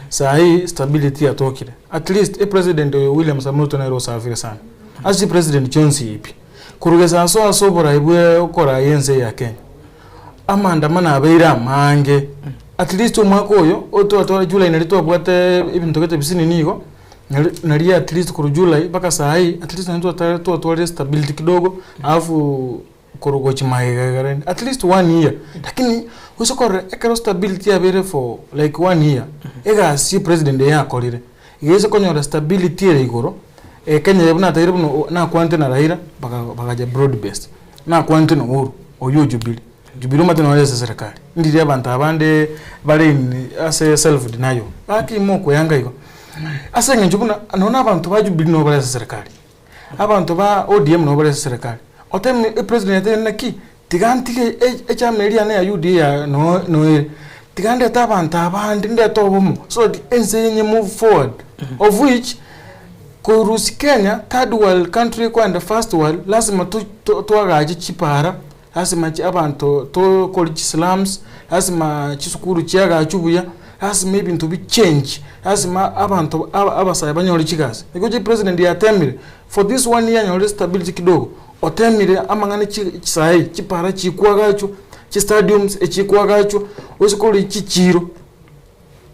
Speaker 6: Saa hii stability yatokire, at least epresident oyo William Samoei Ruto nere osafire sana ase chipresident chionsi pi. Korwa gesaso ase oborai bwe okorai ense eye ya Kenya, amaandamano abeire amange, at least omwaka oyo otwatwara July naria twabwate ebinto gete bisinini igo, nari naria at least korwa July mpaka saa hii at least naende twatare twatwarire stability kidogo alafu. Korwa gochia magega iga rende at least one year lakini gose korora ekero stability yabeire for like one year egasi ya president eye yakorire iga ase konyora stability ere igoro Kenya eye buna ataire buna nakwanete na Raila baka bagacha broad based, nakwanete na Uhuru oywo o Jubilee, Jubilee omanyete nore ase eserekari ndiri abanto abande bare in ase self denial gaki mokoyanga igo ase eng'encho buna nonye na abanto ba Jubilee nabo bare ase eserekari. Abanto ba ODM nabo bare ase serikali. Oteme epresident atebe naki, tiga ntige echama eria yane ya UDA ya no noere, tiga ndete abanto abande ndete obomo so that ense eye nye move forward of which korusia Kenya third world country ekoenda first world lazima to toagache chipara, Lasima abanto tokore chislums, lasima chisukuru chiagachwe buya, lasima ebinto bichange, lasima abanto abasae banyore chigasi. Nigo chipresident yatemire, for this one year anyorire stability kidogo, otemire amang'ana chisaii, chipara chikwagachwa, chistadiums echikwagachwa, gose kore chichiro.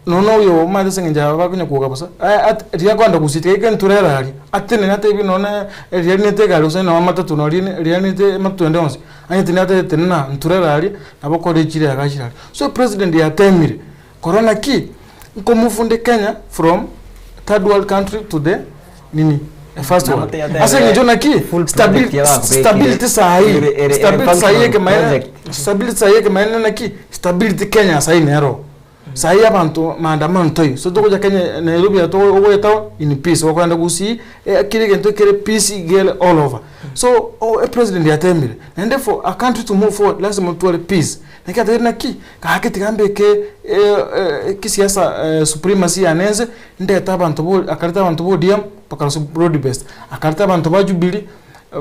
Speaker 6: Nonya oyo omanyete ase eng'encho aba bakonya kwoga bosa, riria akoenda gusii tiga eke nturere aria, atenene atebi nonya riria rinete egari gose nonya amatatu noria riria rinete amatatu ende onsi, onye tindi atebe tenena nturere aria, nabo okore echira yagachire aria. So president yatemire, korora naki, nkomofunde Kenya from third world country to the nini first world. Ase eng'encho naki, stability saii, stability saii ekemaene, stability saii ekemaene naki, stability Kenya saii nero. Saii abanto maandamano taiyo, so togocha Kenya Nairobi aya ogoetao in peace, okoenda Gusii kera egento kere peace iga ere all over. So epresident yatemire, naende for a country to move forward lasima otware peace. Naki atebire naki, gaki tiga mbeke kisiasa supremacy yane ense, ndete abanto bo akareta abanto ba ODM bakarosia broad based, akareta abanto ba Jubilee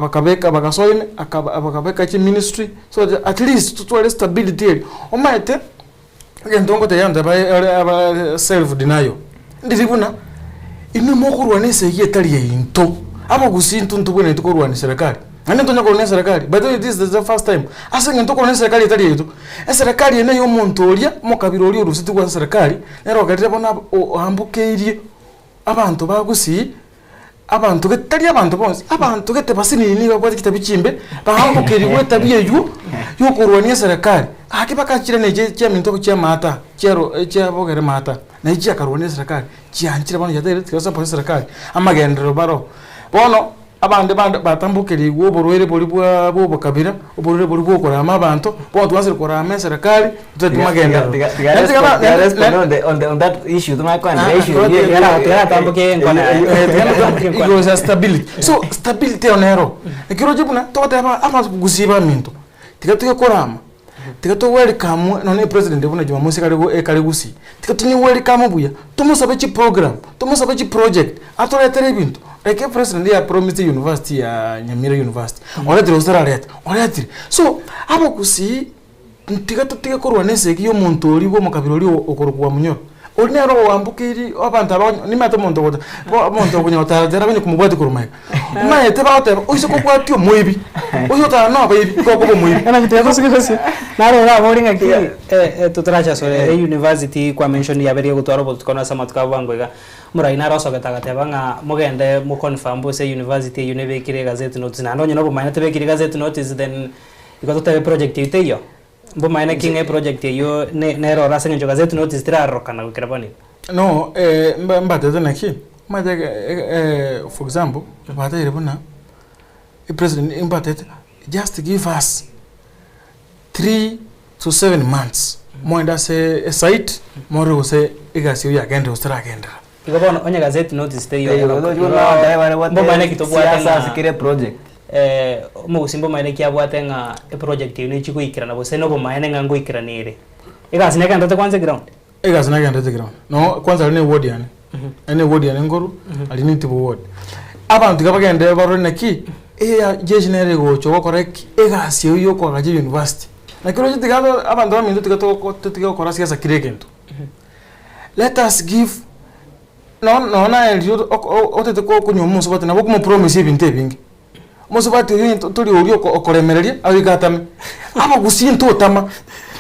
Speaker 6: bakabeka bagasoa ime, bakabeka chiministry so that at least totware stability eria. Omanyete. Egento ngotebia abanto baye ore aba self denial, ndiri buna inwe mokorwana esegi etari yainto, abagusii intwe ntobwenereti korwania serikali, naende ntonya korwania eserekari, by the way this is the first time, ase eng'encho tokorwania eserekari etari yaito, eserekari eye neya omonto oria, omokabira oria orusetigwe ase eserekari, nere ogerire bono aba oambokeirie abanto ba gusii. Abanto gete, tari abanto bonsi, abanto gete basinini nigo babwate chitabi chimbe, baambokerigwe etabi eywo yokorwania eserekari. Gaki bagachira na echi chiaminto chi'amaata, chiaro chiabogere maata, naye chiakarwania eserekari, chianchire bono chiatebirie tiga support eserekari, amagenderero baroo. Bono. Abande bande batambokerigwe oborwaire boria bwa bwa obokabira, oborwaire boria bwa okorama abanto, bono twansire korama eserekari, totari magenderero. Naende tiga na-
Speaker 7: Tiga respond on the on the on that issue tumanye kwanza issue
Speaker 5: Tiga natamboke enkwana yaye.
Speaker 6: Igoro ya stability. So stability ero nero, ekero oche buna togoteba abagusii baminto, tiga toige korama, tiga to welcome nonye na epresident buna jumamosi ekare ekare gusii, tiga tonye welcome buya, tomosabe chiprogram, tomosabe chiproject, atoretere ebinto, like epresident ya promised university ya Nyamira university, oretire gose tarareta, oretire. So, abagusii Tiga totige korwana esegi y'omonto oria bw'omokabira oria okorokwa Munyoro. Oria nere oambokeiri abanto aba nimanyete omonto ogocha bo omonto okonya gotara tera konya komobwatia korwa magega. Omanyete bagoteba oise kobwatia omoibi, oise gotara na abaibi nigo okoba omoibi.
Speaker 5: Naki tiga gose gose naro orabore ng'aki totaracha asore e university kwa mention yabeire gotwara obotuko ase amatuko abo bwango iga. Omorai naro osogete agateba ng'a mogende mo confirm ase university eywo nebekire egazeti notice naende onye nobomaene tebekiri egazeti notice then Igo totebe project eyio teiyo? Mbomaene ki ng'a eproject eyio ne nere ore ase eng'encho gazette notice terarorokana goikera bono iga?
Speaker 6: No mba mbatebete naki, omanyete ege for example, bateire buna, epresident mbatebete just give us 3 to 7 months, moende ase esite, morore gose egasi eyio yagenderera gose teragenderera.
Speaker 5: Igo bono onye gazette notice teiyo mbomaene ki tobwate
Speaker 7: Siasa ase kera eproject.
Speaker 5: Omogusii mbomaene ki abwate ng'a eproject eyio nechi goikerana gose nobomaene ng'a ngoikerana ere. Egasi negenderete kwanza eground?
Speaker 6: Egasi negenderete ground. No kwanza aria ne eward yane, aria ne eward yane nkorwa, aria ne Itibo ward. Abanto iga bagende barore naki, eya jeshi nere egocha gokora ki? Egasi eyio ya okoagacha university. Naki oroche tiga abanto baminto tiga toko totige gokora siasa kera egento. Let us give no nonya naye riria otagete konywa omosubati nabo okomopromise ebinto ebinge, omosubati oyio onye tori oria okoremereria agoika atame, abagusii ntotama,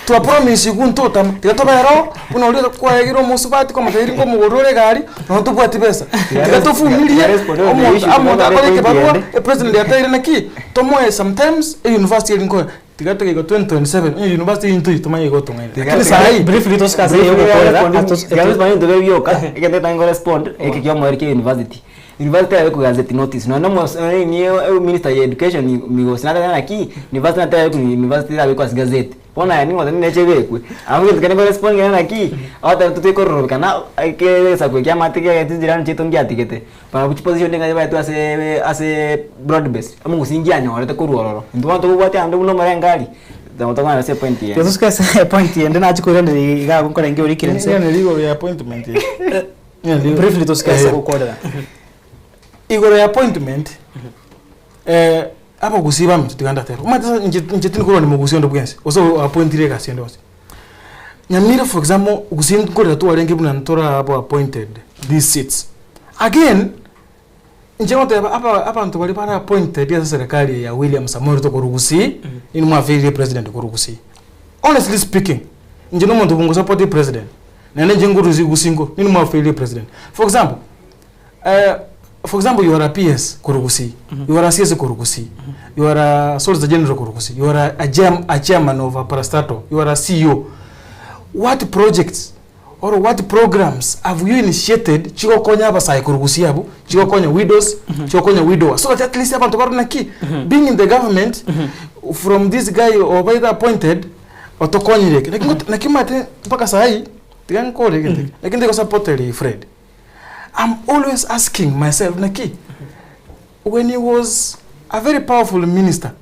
Speaker 6: twapromisigwe ntotama, tiga tobe ero buna oria kwaegire omosubati kwamotebia ringa omogorere ore egari nonya tobwati besa, tiga tovumirie omonto omonto akore ekebarua, epresident ateire naki, tomoe sometimes euniversity eri nkoe. Tiga toike 2027 onye university eyio ntoiyo tomanye igo otong'aini. Lakini saa hii
Speaker 5: Briefly tosike ase eyo ogokorera
Speaker 7: Tiga respond ebinto biria bioka, egento getang'ani ko respond, eke kia omoerio kia university. University yaye kogazeti notice, nonya na omo nini minister ya education Migosi natebete naki, university natebete korwa university erabekwe ase gazeti. Bono aye ning'o otebete neche ebekwe. Abwo egento keria nko respond ng'a naki, ogoteba totari kororokana egesaku eke kiamate kiagete chijirani chiaito ngiatigete. Barabwo chiposition nigo baetwe ase ase broad base, omogusii ngianyorete korwa ororo. Intwe bono tokobwatia ande buna omorengari, nabo tokonyora ase epoint
Speaker 5: eye. Tosuke ase epoint ende nachia koiraneria iga abwo nkorenge orikire nse.
Speaker 6: Ng'ina rigoro ya appointment eye. Ng'ina rigoro.
Speaker 5: Briefly tosuke ase
Speaker 6: Eh.
Speaker 5: gokorera.
Speaker 6: Igoro ya appointment, abagusii baminto tiga ndatebe, omanyete sasa inche inche tindikorwania mogusii onde bwensi, gose o appointire egasi ende yonsi. Nyamira for example, gusii nkorera twarenge buna ntorabe appointed these seats. Again, inche ngoteba aba abanto baria bare appointed ase eserekari eye ya William Samoei Ruto korwa gusii, inwe mwafailire president korwa gusii. Honestly speaking, inche na omonto bongosapoti president, naende inche nkorusia gusii nko, inwe mwafailire president. For example, for example you are a PS korwa gusii, you are a CS korwa gusii, you are a solicitor general korwa gusii, you are a chair a chairman of a parastatal, you are a CEO. What projects or what programs have you initiated chigokonya abasae korwa gusii abwo, chigokonya widows, chigokonya widower, so that at least abanto barore naki, being in the government, from this guy obaire appointed, otokonyire eke. Naki ngot naki omanyete mpaka saii, tiga nkore egento eke, naki ndigosapoteri Fred. I'm always asking myself naki when he was a very powerful minister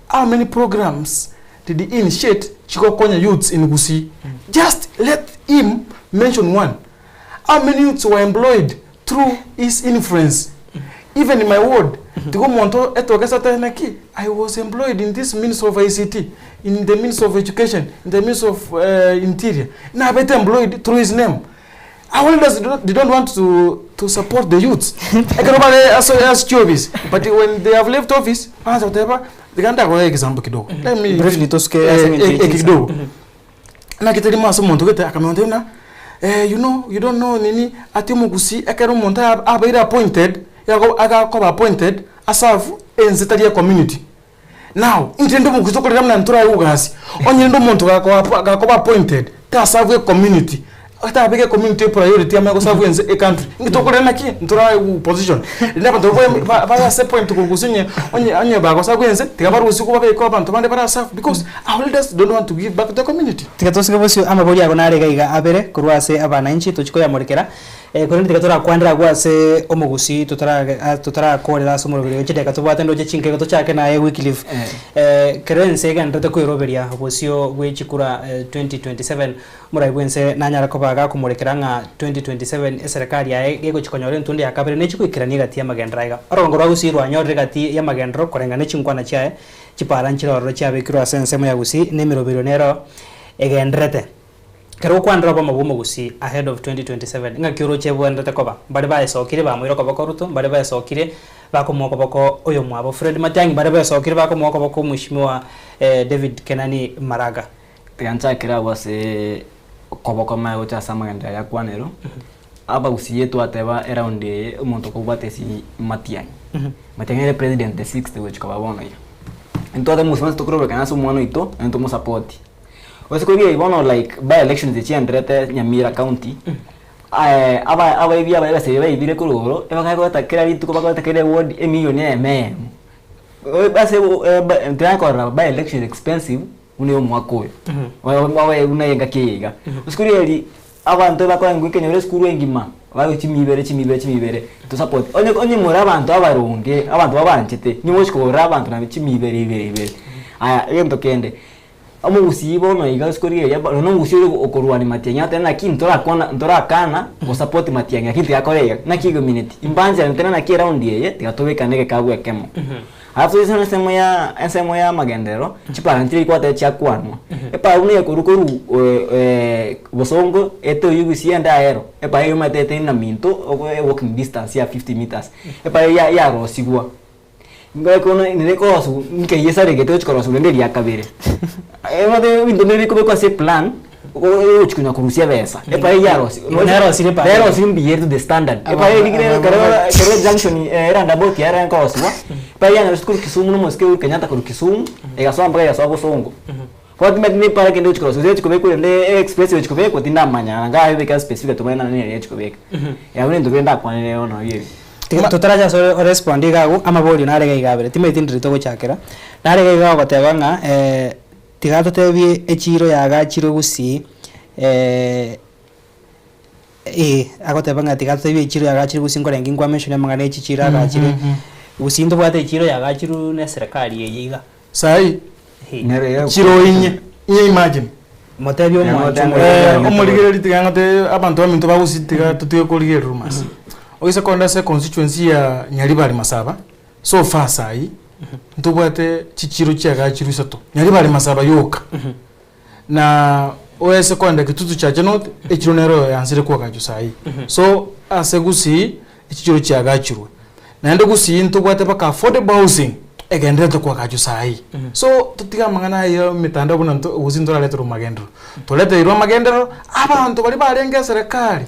Speaker 6: how many programs did he initiate chigokonya youths in Gusii just let him mention one how many youths were employed through his influence even in my ward tiga omonto etokesa atebe naki I was employed in this ministry of ICT in the ministry of education in the ministry of interior nabete employed through his name Our leaders they don't, they don't want to, to support the youths. Ekero bare ase ase chiofisi but when they have left office baansa goteba tiga ndakoe example kidogo. Let me
Speaker 5: Briefly tosuke ase
Speaker 6: eh,
Speaker 5: eng'encho
Speaker 6: eh,
Speaker 5: ye
Speaker 6: eh,
Speaker 5: chinsa.
Speaker 6: kidogo. Naki tari ase omonto gete akamanya ng'a eh, you know, you don't know nini ati omogusii ekero omonto abeire appointed, yago agakoba appointed aserve ense tari ecommunity. Now, inche rende omokristo okorera buna ntorae egasi, onye rende omonto gakoba gakoba appointed, taserve ecommunity. Atabeke community priority amanye goserve ense ecountry. Inki tokorera naki? Ntorae opposition. Rende abanto babe ba- bare ase point korwa gose onye onye onye bagoserve ense, tiga barusigwe babekwe abanto bande baraserve because our leaders don't want to give back to the community.
Speaker 5: Tiga tosike bosio amabori ago nare iga iga abere korwa ase abananchi tochie koyamorekera, korende tiga torakwanere agwo ase omogusii totarage totarakorera ase omoroberi oyo chidakika tobwate ndoche chinke igo tochake naye Wycliffe. Kero ense egendererete koeroberia bosio bwe chikura 2027, Omorai bw'ense nanyare koba agakomorekera ng'a 2027 eserekari yaye gegochia konyora entundo ya kabere nechi goikerania egati y'amagenderero aiga. Orogongo rwa Gusii rwanyorire egati y'amagenderero koreng'ana ne chinkwana chiaye, chipara nchire ororo chiabekirwe ase ensemo ya Gusii na emeroberio nero egendererete. Kero gokwanera obomo bw'omogusii ahead of 2027 ng'aki oroche ebwenerete koba? Mbare baesokire bamoira okoboko Ruto, mbare baesokire bakomoa okoboko oyomwabo Fred Matiang'i, mbare baesokire bakomoa okoboko omweshimiwa David Kenani Maraga.
Speaker 7: Tiga nchakere agwo ase okoboko mae gocha ase amagenderero aya akwanerwa, abagusii twateba eround eye omonto okobwata esimi Matiang'i. Matiang'i nere president the sixth gochi koba bono iga. Intwateba omogusii bonsi tokorobekana ase omwana oito naende tomosapoti. Gose korigereria bono like by elections echi chienderete Nyamira county, aba abaibi aba ebesa eria baibire korwa igoro, ebakagota kera rituko bakogota kera eward emilion eyemo eyemo. Ase tinakorora by election expensive. buna ey'omwaka oyo, oye buna ey'engaki eye iga. Esukuru eri, abanto bakoengwa ekenyoro esukuru engima, babe chimibere chimibere chimibere, to support. Onye onye more abanto abaronge, abanto babanchete, nigo mogochi kogorera abanto naende chimibere ibere ibere. Aya, egento kende, omogusii bono iga ase korigereria nonye na omogusii oria okorwania matiang'i agoteba naki ntorakwana ntorakana gosupport matiang'i lakini tiga akore iga, naki egomineti, imbancherete naki eround eye, tiga tobekane egekabu ekemo. Alafu ase ensemo ya ensemo ya amagenderero, chipara nchire chikwateba chiakwanwa. Epara buna ekorwa korwa bosongo ete oyio gusii ende ahero, epara eyio omanyete etari na minto ogo walking distance ya 50 meters. Epara eyio ya yarosigwa, ngoekuna nere ekorosiwa nkeyia esaregete egochi korosiwa rende eria kabere. Omanyete ebinto bire bikobekwa ase eplan, ogochi konya korusia ebesa, epara eyio yarosiwa.
Speaker 5: Igo nerosirie epara eyio.
Speaker 7: Nerosirie mbuya ere to the standard. Epara eyio rigire ekero ekero ejunction eroundabout yare nkorosiwa, epara yanyorosire korwa Kisumu na omosike Uhuru Kenyatta korwa Kisumu, egasoa mpaka egasoa Bosongo. Bono timanyeti na epara kende egochi korosiwa, gose egochi kobekwa rende express egochi kobekwa tindamanya, nanga abeka specific tomanye nonye nere egochi kobeka. Abwo nebinto bire ndakwanere bono ebi.
Speaker 5: Tiga totarache ase orespond iga agwo, amaborio nare iga iga abere, timanyeti ndiri togochakera, nare iga iga ogoteba ng'a tiga totebie echiro yagachirwe gusii ee agoteba ng'a tiga totebie echiro yagachirwe gusii nkorenge nkwa mention amang'ana ya chichiro agachire, gusii ntobwate echiro yagachirwe na eserekari eye iga.
Speaker 6: Saii,
Speaker 7: Nere
Speaker 6: chiro inye, inye imagine.
Speaker 5: Motebie omwancho
Speaker 7: Eh,
Speaker 5: omorigereria.
Speaker 6: Omorigereria tiga ng'otebie abanto baminto ba gusii tiga totige korigereria rumors. Oise kogenda ase econstituency ya Nyaribari Masaba, so far saii, ntobwate chichiro chiagachirwe isato, Nyaribari Masaba yoka. Na oese kogenda Kitutu Chache North, echiro nero yansire koagachwa saii. So, ase Gusii, echichiro chiagachirwe. Naende Gusii ntobwate mpaka affordable housing egendererete koagachwa saii. So, totige amang'ana aya ya emitandao buna nto Gusii ntorareterwe magenderero. Toreteirwe amagenderero, abanto baria barenge eserekari,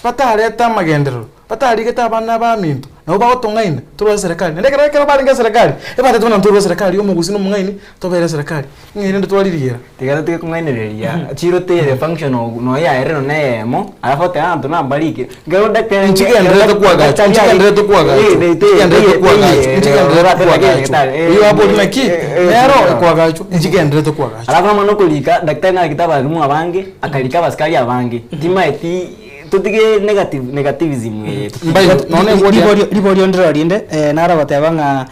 Speaker 6: batareta amagenderero. Batarigete abana baminto, nabo bagotong'aina torwe ase eserekari. Naende ekero ekero barenge eserekari, ebatete buna ntorwe eserekari y'omogusii na omong'aini, tobere eserekari. Ng'a rende twaririera.
Speaker 7: Tiga totige kong'ainereria, chiro teri function nonya yaerire nonya eyemo, alafu otebe abanto nambarikire. Ekero daktari
Speaker 6: Nchigendererete koagachwa, nchigendererete koagachwa, nchigendererete koagachwa, nchigendererete koagachwa. Oyio abori naki? Nero ekoagachwa, nchigendererete koagachwa.
Speaker 7: Alafu namana okorika, daktari narikete abalimu abange, akarika abasikari abange, timaeti Totige negative negativism eye totige.
Speaker 6: Mbaino, nonya na egwoti
Speaker 5: Riborio riborio ndiro rinde eh, naro goteba ng'a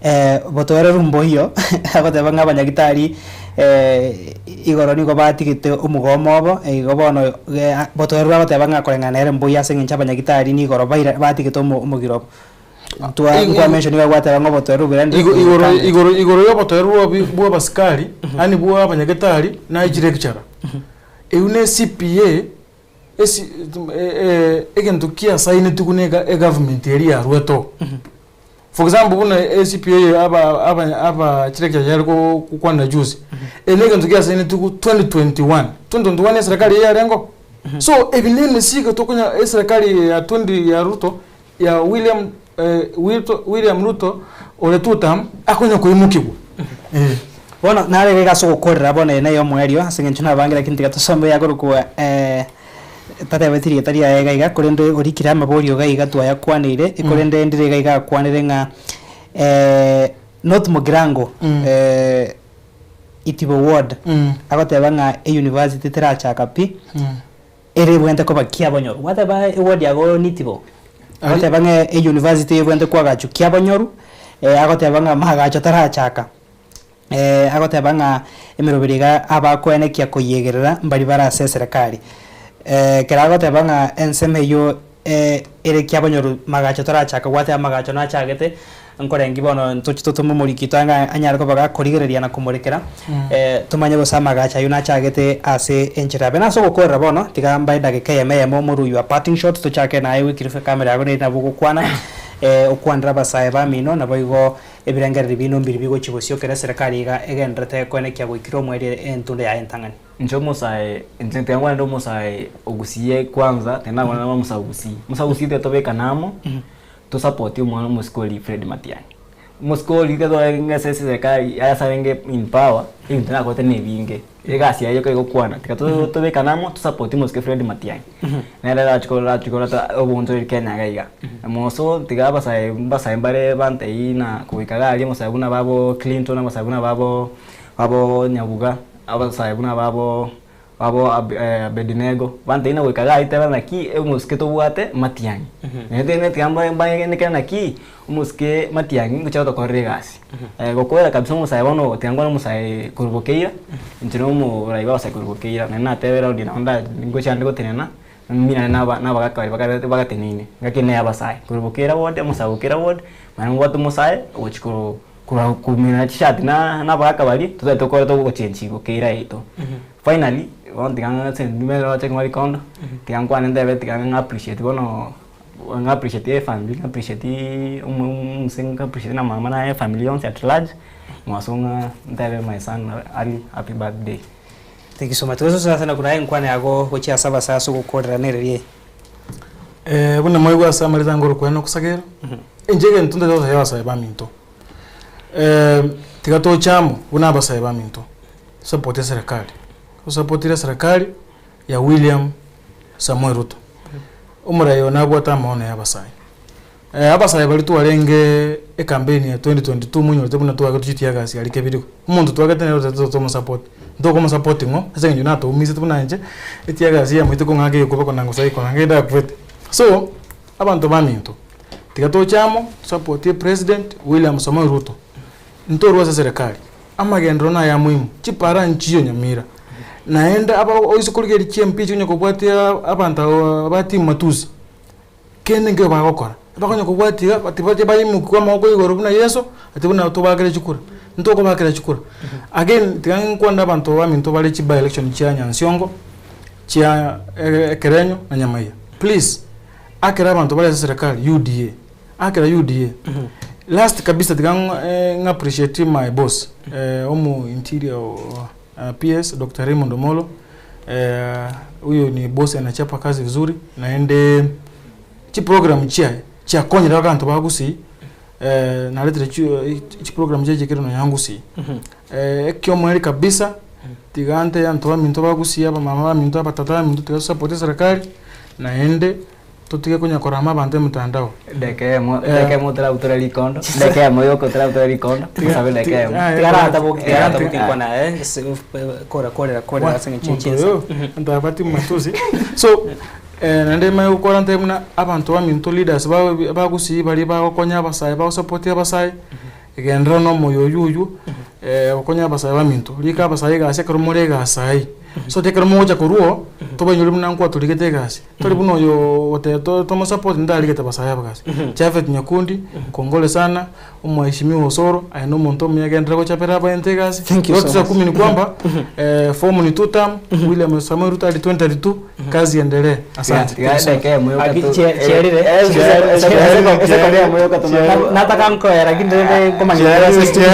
Speaker 5: eh, botoereru mboiyo agoteba ng'a abanyagitari eh, igoro nigo batigete omogomo obo, igo bono botoereru agoteba ng'a koreng'ana nere mboiyo ase eng'encho abanyagitari nigoro baira batigete omo omogiro obo. Ntwa
Speaker 6: Igo-
Speaker 5: nkwa mention iga gwateba ng'a obotoereru buria rende
Speaker 6: Igo- igoro igoro igoro y'obotoereru bwa bwa abasikari, yaani bwa abanyagetari, naye chilecturer. Eywo ne CPA. Esi egento kiasainetiwu na egovernment eria yarwete oo. For example buna eCPA aba aba aba chilecture chiare gokwanera juzi, eri na egento giasainetiwu 2021, 2021 eserekari eye yarenge oo. So ebi na emesigo tokonya eserekari ya twenty ya Ruto ya William William Ruto ore two term akonya koimokigwa eh.
Speaker 5: Bono nare iga ase ogokorera bono eye neye omoerio ase eng'encho nabange lakini tiga tosome yakorokwa. Tatebeti rieta riaye iga iga, korende orikire amaborio iga iga twayakwaneire, korende ndire iga iga akwanire ng'a North Mugirango Itibo ward, agoteba ng'a euniversity terachaka pi, ere ebwenerete koba kiabonyoru. Gwateba eward yago nitibo, agoteba ng'a euniversity ebwenerete koagachwa kiabonyoru, agoteba ng'a amagacho tarachaka. Agoteba ng'a emeroberi iga abakoenekia koyiegerera mbari bare ase eserekari. Ekero agoteba ng'a ensemo eyio ere kiabonyoru magacho torachaka gwateba amagacho nachagete, nkorengi bono ntoche totome omoriki oito ang'e anyare koba gakorigereria na komorekera, tomanye gose amagacho ayio nachagete ase enchera abe. Nase ogokorera bono, tiga mbae edageka eyemo eyemo omorwe your parting shot tochake naye Wycliffe ekamera yago neri nabo ogokwana, okwanere abasae bamino naboigo Ebirengererio bino mbiri bigochia bosio kera eserekari iga egendererete koenekia goikera omoerio entunda yaye entang'ani.
Speaker 7: Inche omosae, inche tiga nkwane nde omosae ogusiye kwanza, tiga nakwane nabo omosae ogusii. Omosae ogusii tiga tobekane amo, tosapotie omwana omosike oria Fred Matiang'i. Omosike oria tiga tore ase eserekari ase arenge in power, ebinto nakorete na ebinge, egasi yaye yoka egokwana, tiga tobekane amo tosapotie omosike Fred Matiang'i. Nere arachi arachi koreta oboonchoreri Kenya iga iga. Moso tiga abasae mbasae mbare bantei na goika iga aria omosae buna babo Clinton, abasae buna babo babo Nyabuga, abasae buna babo babo Abednego, bantei na goika iga aria teba naki omosike tobwate Matiang'i. Naende tiga mbae naki omosike Matiang'i ngochia gotokorera egasi. Gokoera kabisa omosae bono tiga nkwane omosae korwa bokeira, inche na omorai bwa abasae korwa bokeira, naende natebera raundi nabo nda ngochia ande gotenena, minane na aba na abagaka baria bakare bagateneine, ngaki neye abasae, korwa bokeira ward, omosae bokeira ward, manya nobwate omosae ogochia korwa korwa kominana chishati na na abagaka baria, totagete tokore togochengi bokeira yaito. Finally, bono tiga ng'ase ndime roche rikondo, tiga nkwane ntebe tiga ng'a appreciate bono. Ng'a appreciate efamily, ng'a appreciate omuse, ng'a appreciate na mama na efamily yonsi at large, mogaso ng'a ntebe my son early happy birthday.
Speaker 5: Thank you so much. Gose sasa nakuna aye enkwana yago gochia ase abasae ase ogokorera nereri eye.
Speaker 6: Buna mwaigwa ase amareta ngoro kwane okosagera, inche egento ntagete gosabia abasae baminto, tiga toche amo buna abasae baminto, tosapote eserekari, tosapotire eserekari ya William Samoei Ruto. Omorai oyo nabwate amaono y'abasae. Abasae baria twarenge ecampaign ya 2022 monyorete buna twagete tochitie egasi aria kebirigo. Omonto twagete nere otagete tomosupport. Ntokomosupport ng'o? Ase eng'encho natoumisete buna inche, etiagasi yamoite kong'aka egekuba kona gose gekona ngende akwete. So, abanto baminto, tiga toche amo, tosapotie president William Samoei Ruto. Ntorwe ase eserekari, amagenderero naye muhimu, chipara nchiyo Nyamira. Naende aba oise korigereria chiMP chikonya kobwatia abanto aba ba team matusi, kende nkeiyo bagokora, bakonya kobwatia iga bati bache baimokiwa amaboko igoro buna Yeso, ati buna tobakere chikura, ntokobakera chikura. Again tiga nkwane abanto baminto bare chi by election chia Nyansiongo, chia Ekerenyo na Nyamaiya, please, akera abanto bare ase eserekari UDA. Akera UDA. Last kabisa tiga ng'a appreciate my boss omo interior PS Doctor Raymond Omolo huyo ni boss anachapa kazi vizuri naende chiprogram chiaye chiakonyire abanto ba Gusii naretire chiprogram chiaye chiaikire nonya Gusii. Ekiomoerio kabisa tiga ntebi abanto baminto ba Gusii abamama baminto abatata baminto tiga tosapote eserekari naende Totige konya korama abanto emetandao.
Speaker 7: Edaka eyemo, edaka eyemo otarabutora rikondo, edaka eyemo yoka otarabutora rikondo, osabe edaka eyemo.
Speaker 5: Tigarataboki tigarataboki nkwana eh, kora korera korera ase eng'encho ye chinsa.
Speaker 6: Ntabati matusi. So, naende manye gokora ntabe buna abanto baminto leaders ba gusii baria bagokonya abasae bagosapotia abasae, genderera na omoyo oywo oywo, gokonya abasae baminto. Rika abasae egasi ekero more egasi aywo. So ekero mogocha korwa oo, tobainyore buna nkwatorigete egasi. Tari buna oyo ogoteba to tomosupport ntarigete abasae aba gasi. Japhet Nyakundi, kongole sana, omwaheshimiwa Osoro, aye na omonto omuya genderera gochapera abaente egasi.
Speaker 5: Thank you so
Speaker 6: Yote tisa
Speaker 5: much.
Speaker 6: kumi ni kwamba form ni two term, William Samoei Ruto hadi 2032, kazi iendelee. Asante.
Speaker 7: Tiga edaka eyemo yoka
Speaker 5: Aki
Speaker 7: tu-
Speaker 5: chierire.
Speaker 7: Eseko eyemo yoka tu-
Speaker 5: Nataka nkoera lakini rende nkomanya ase studio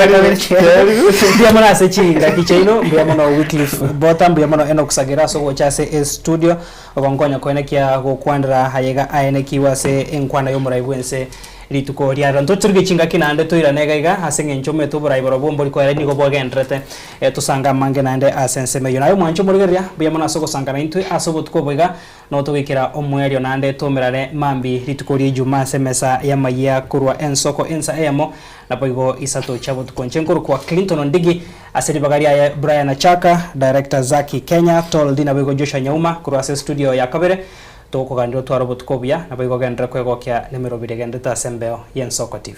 Speaker 5: mbuya mono ase chingaki chiaino mbuya mono Wycliffe Bota mbuya mono Enock Sagera ase ogocha ase estudio Ogonkonya koenekia gokwanera ayaiga aenekigwe ase enkwana y'omorai bw'ense. Rituko riarero ntotoruge chingaki naende toirane iga iga, ase engencho omanyete oborai borobwo mbori koera nigo bwagendererete tosange amange naende ase ensemo eyio. Naye omwanche omorigereria, mbuya mono ase ogosanga naintwe ase obotuko obo iga, noo togoikera omoerio naende toumerane mambia rituko ria Ijumaa ase emesa y'amayia korwa ensoko ensa eyemo naboigo isato chia botuko. Inche nkorokwa Clinton Ondigi, ase ribaga riaye Brian Achaka, Director Zaki Kenya, Toldi naboigo Joshua Nyauma korwa ase estudio ya kabere. Togokoganera otware obotuko obuya, naboigo ogenderere kwegokia nemerobiri egenderete ase embeo y'Ensoko TV.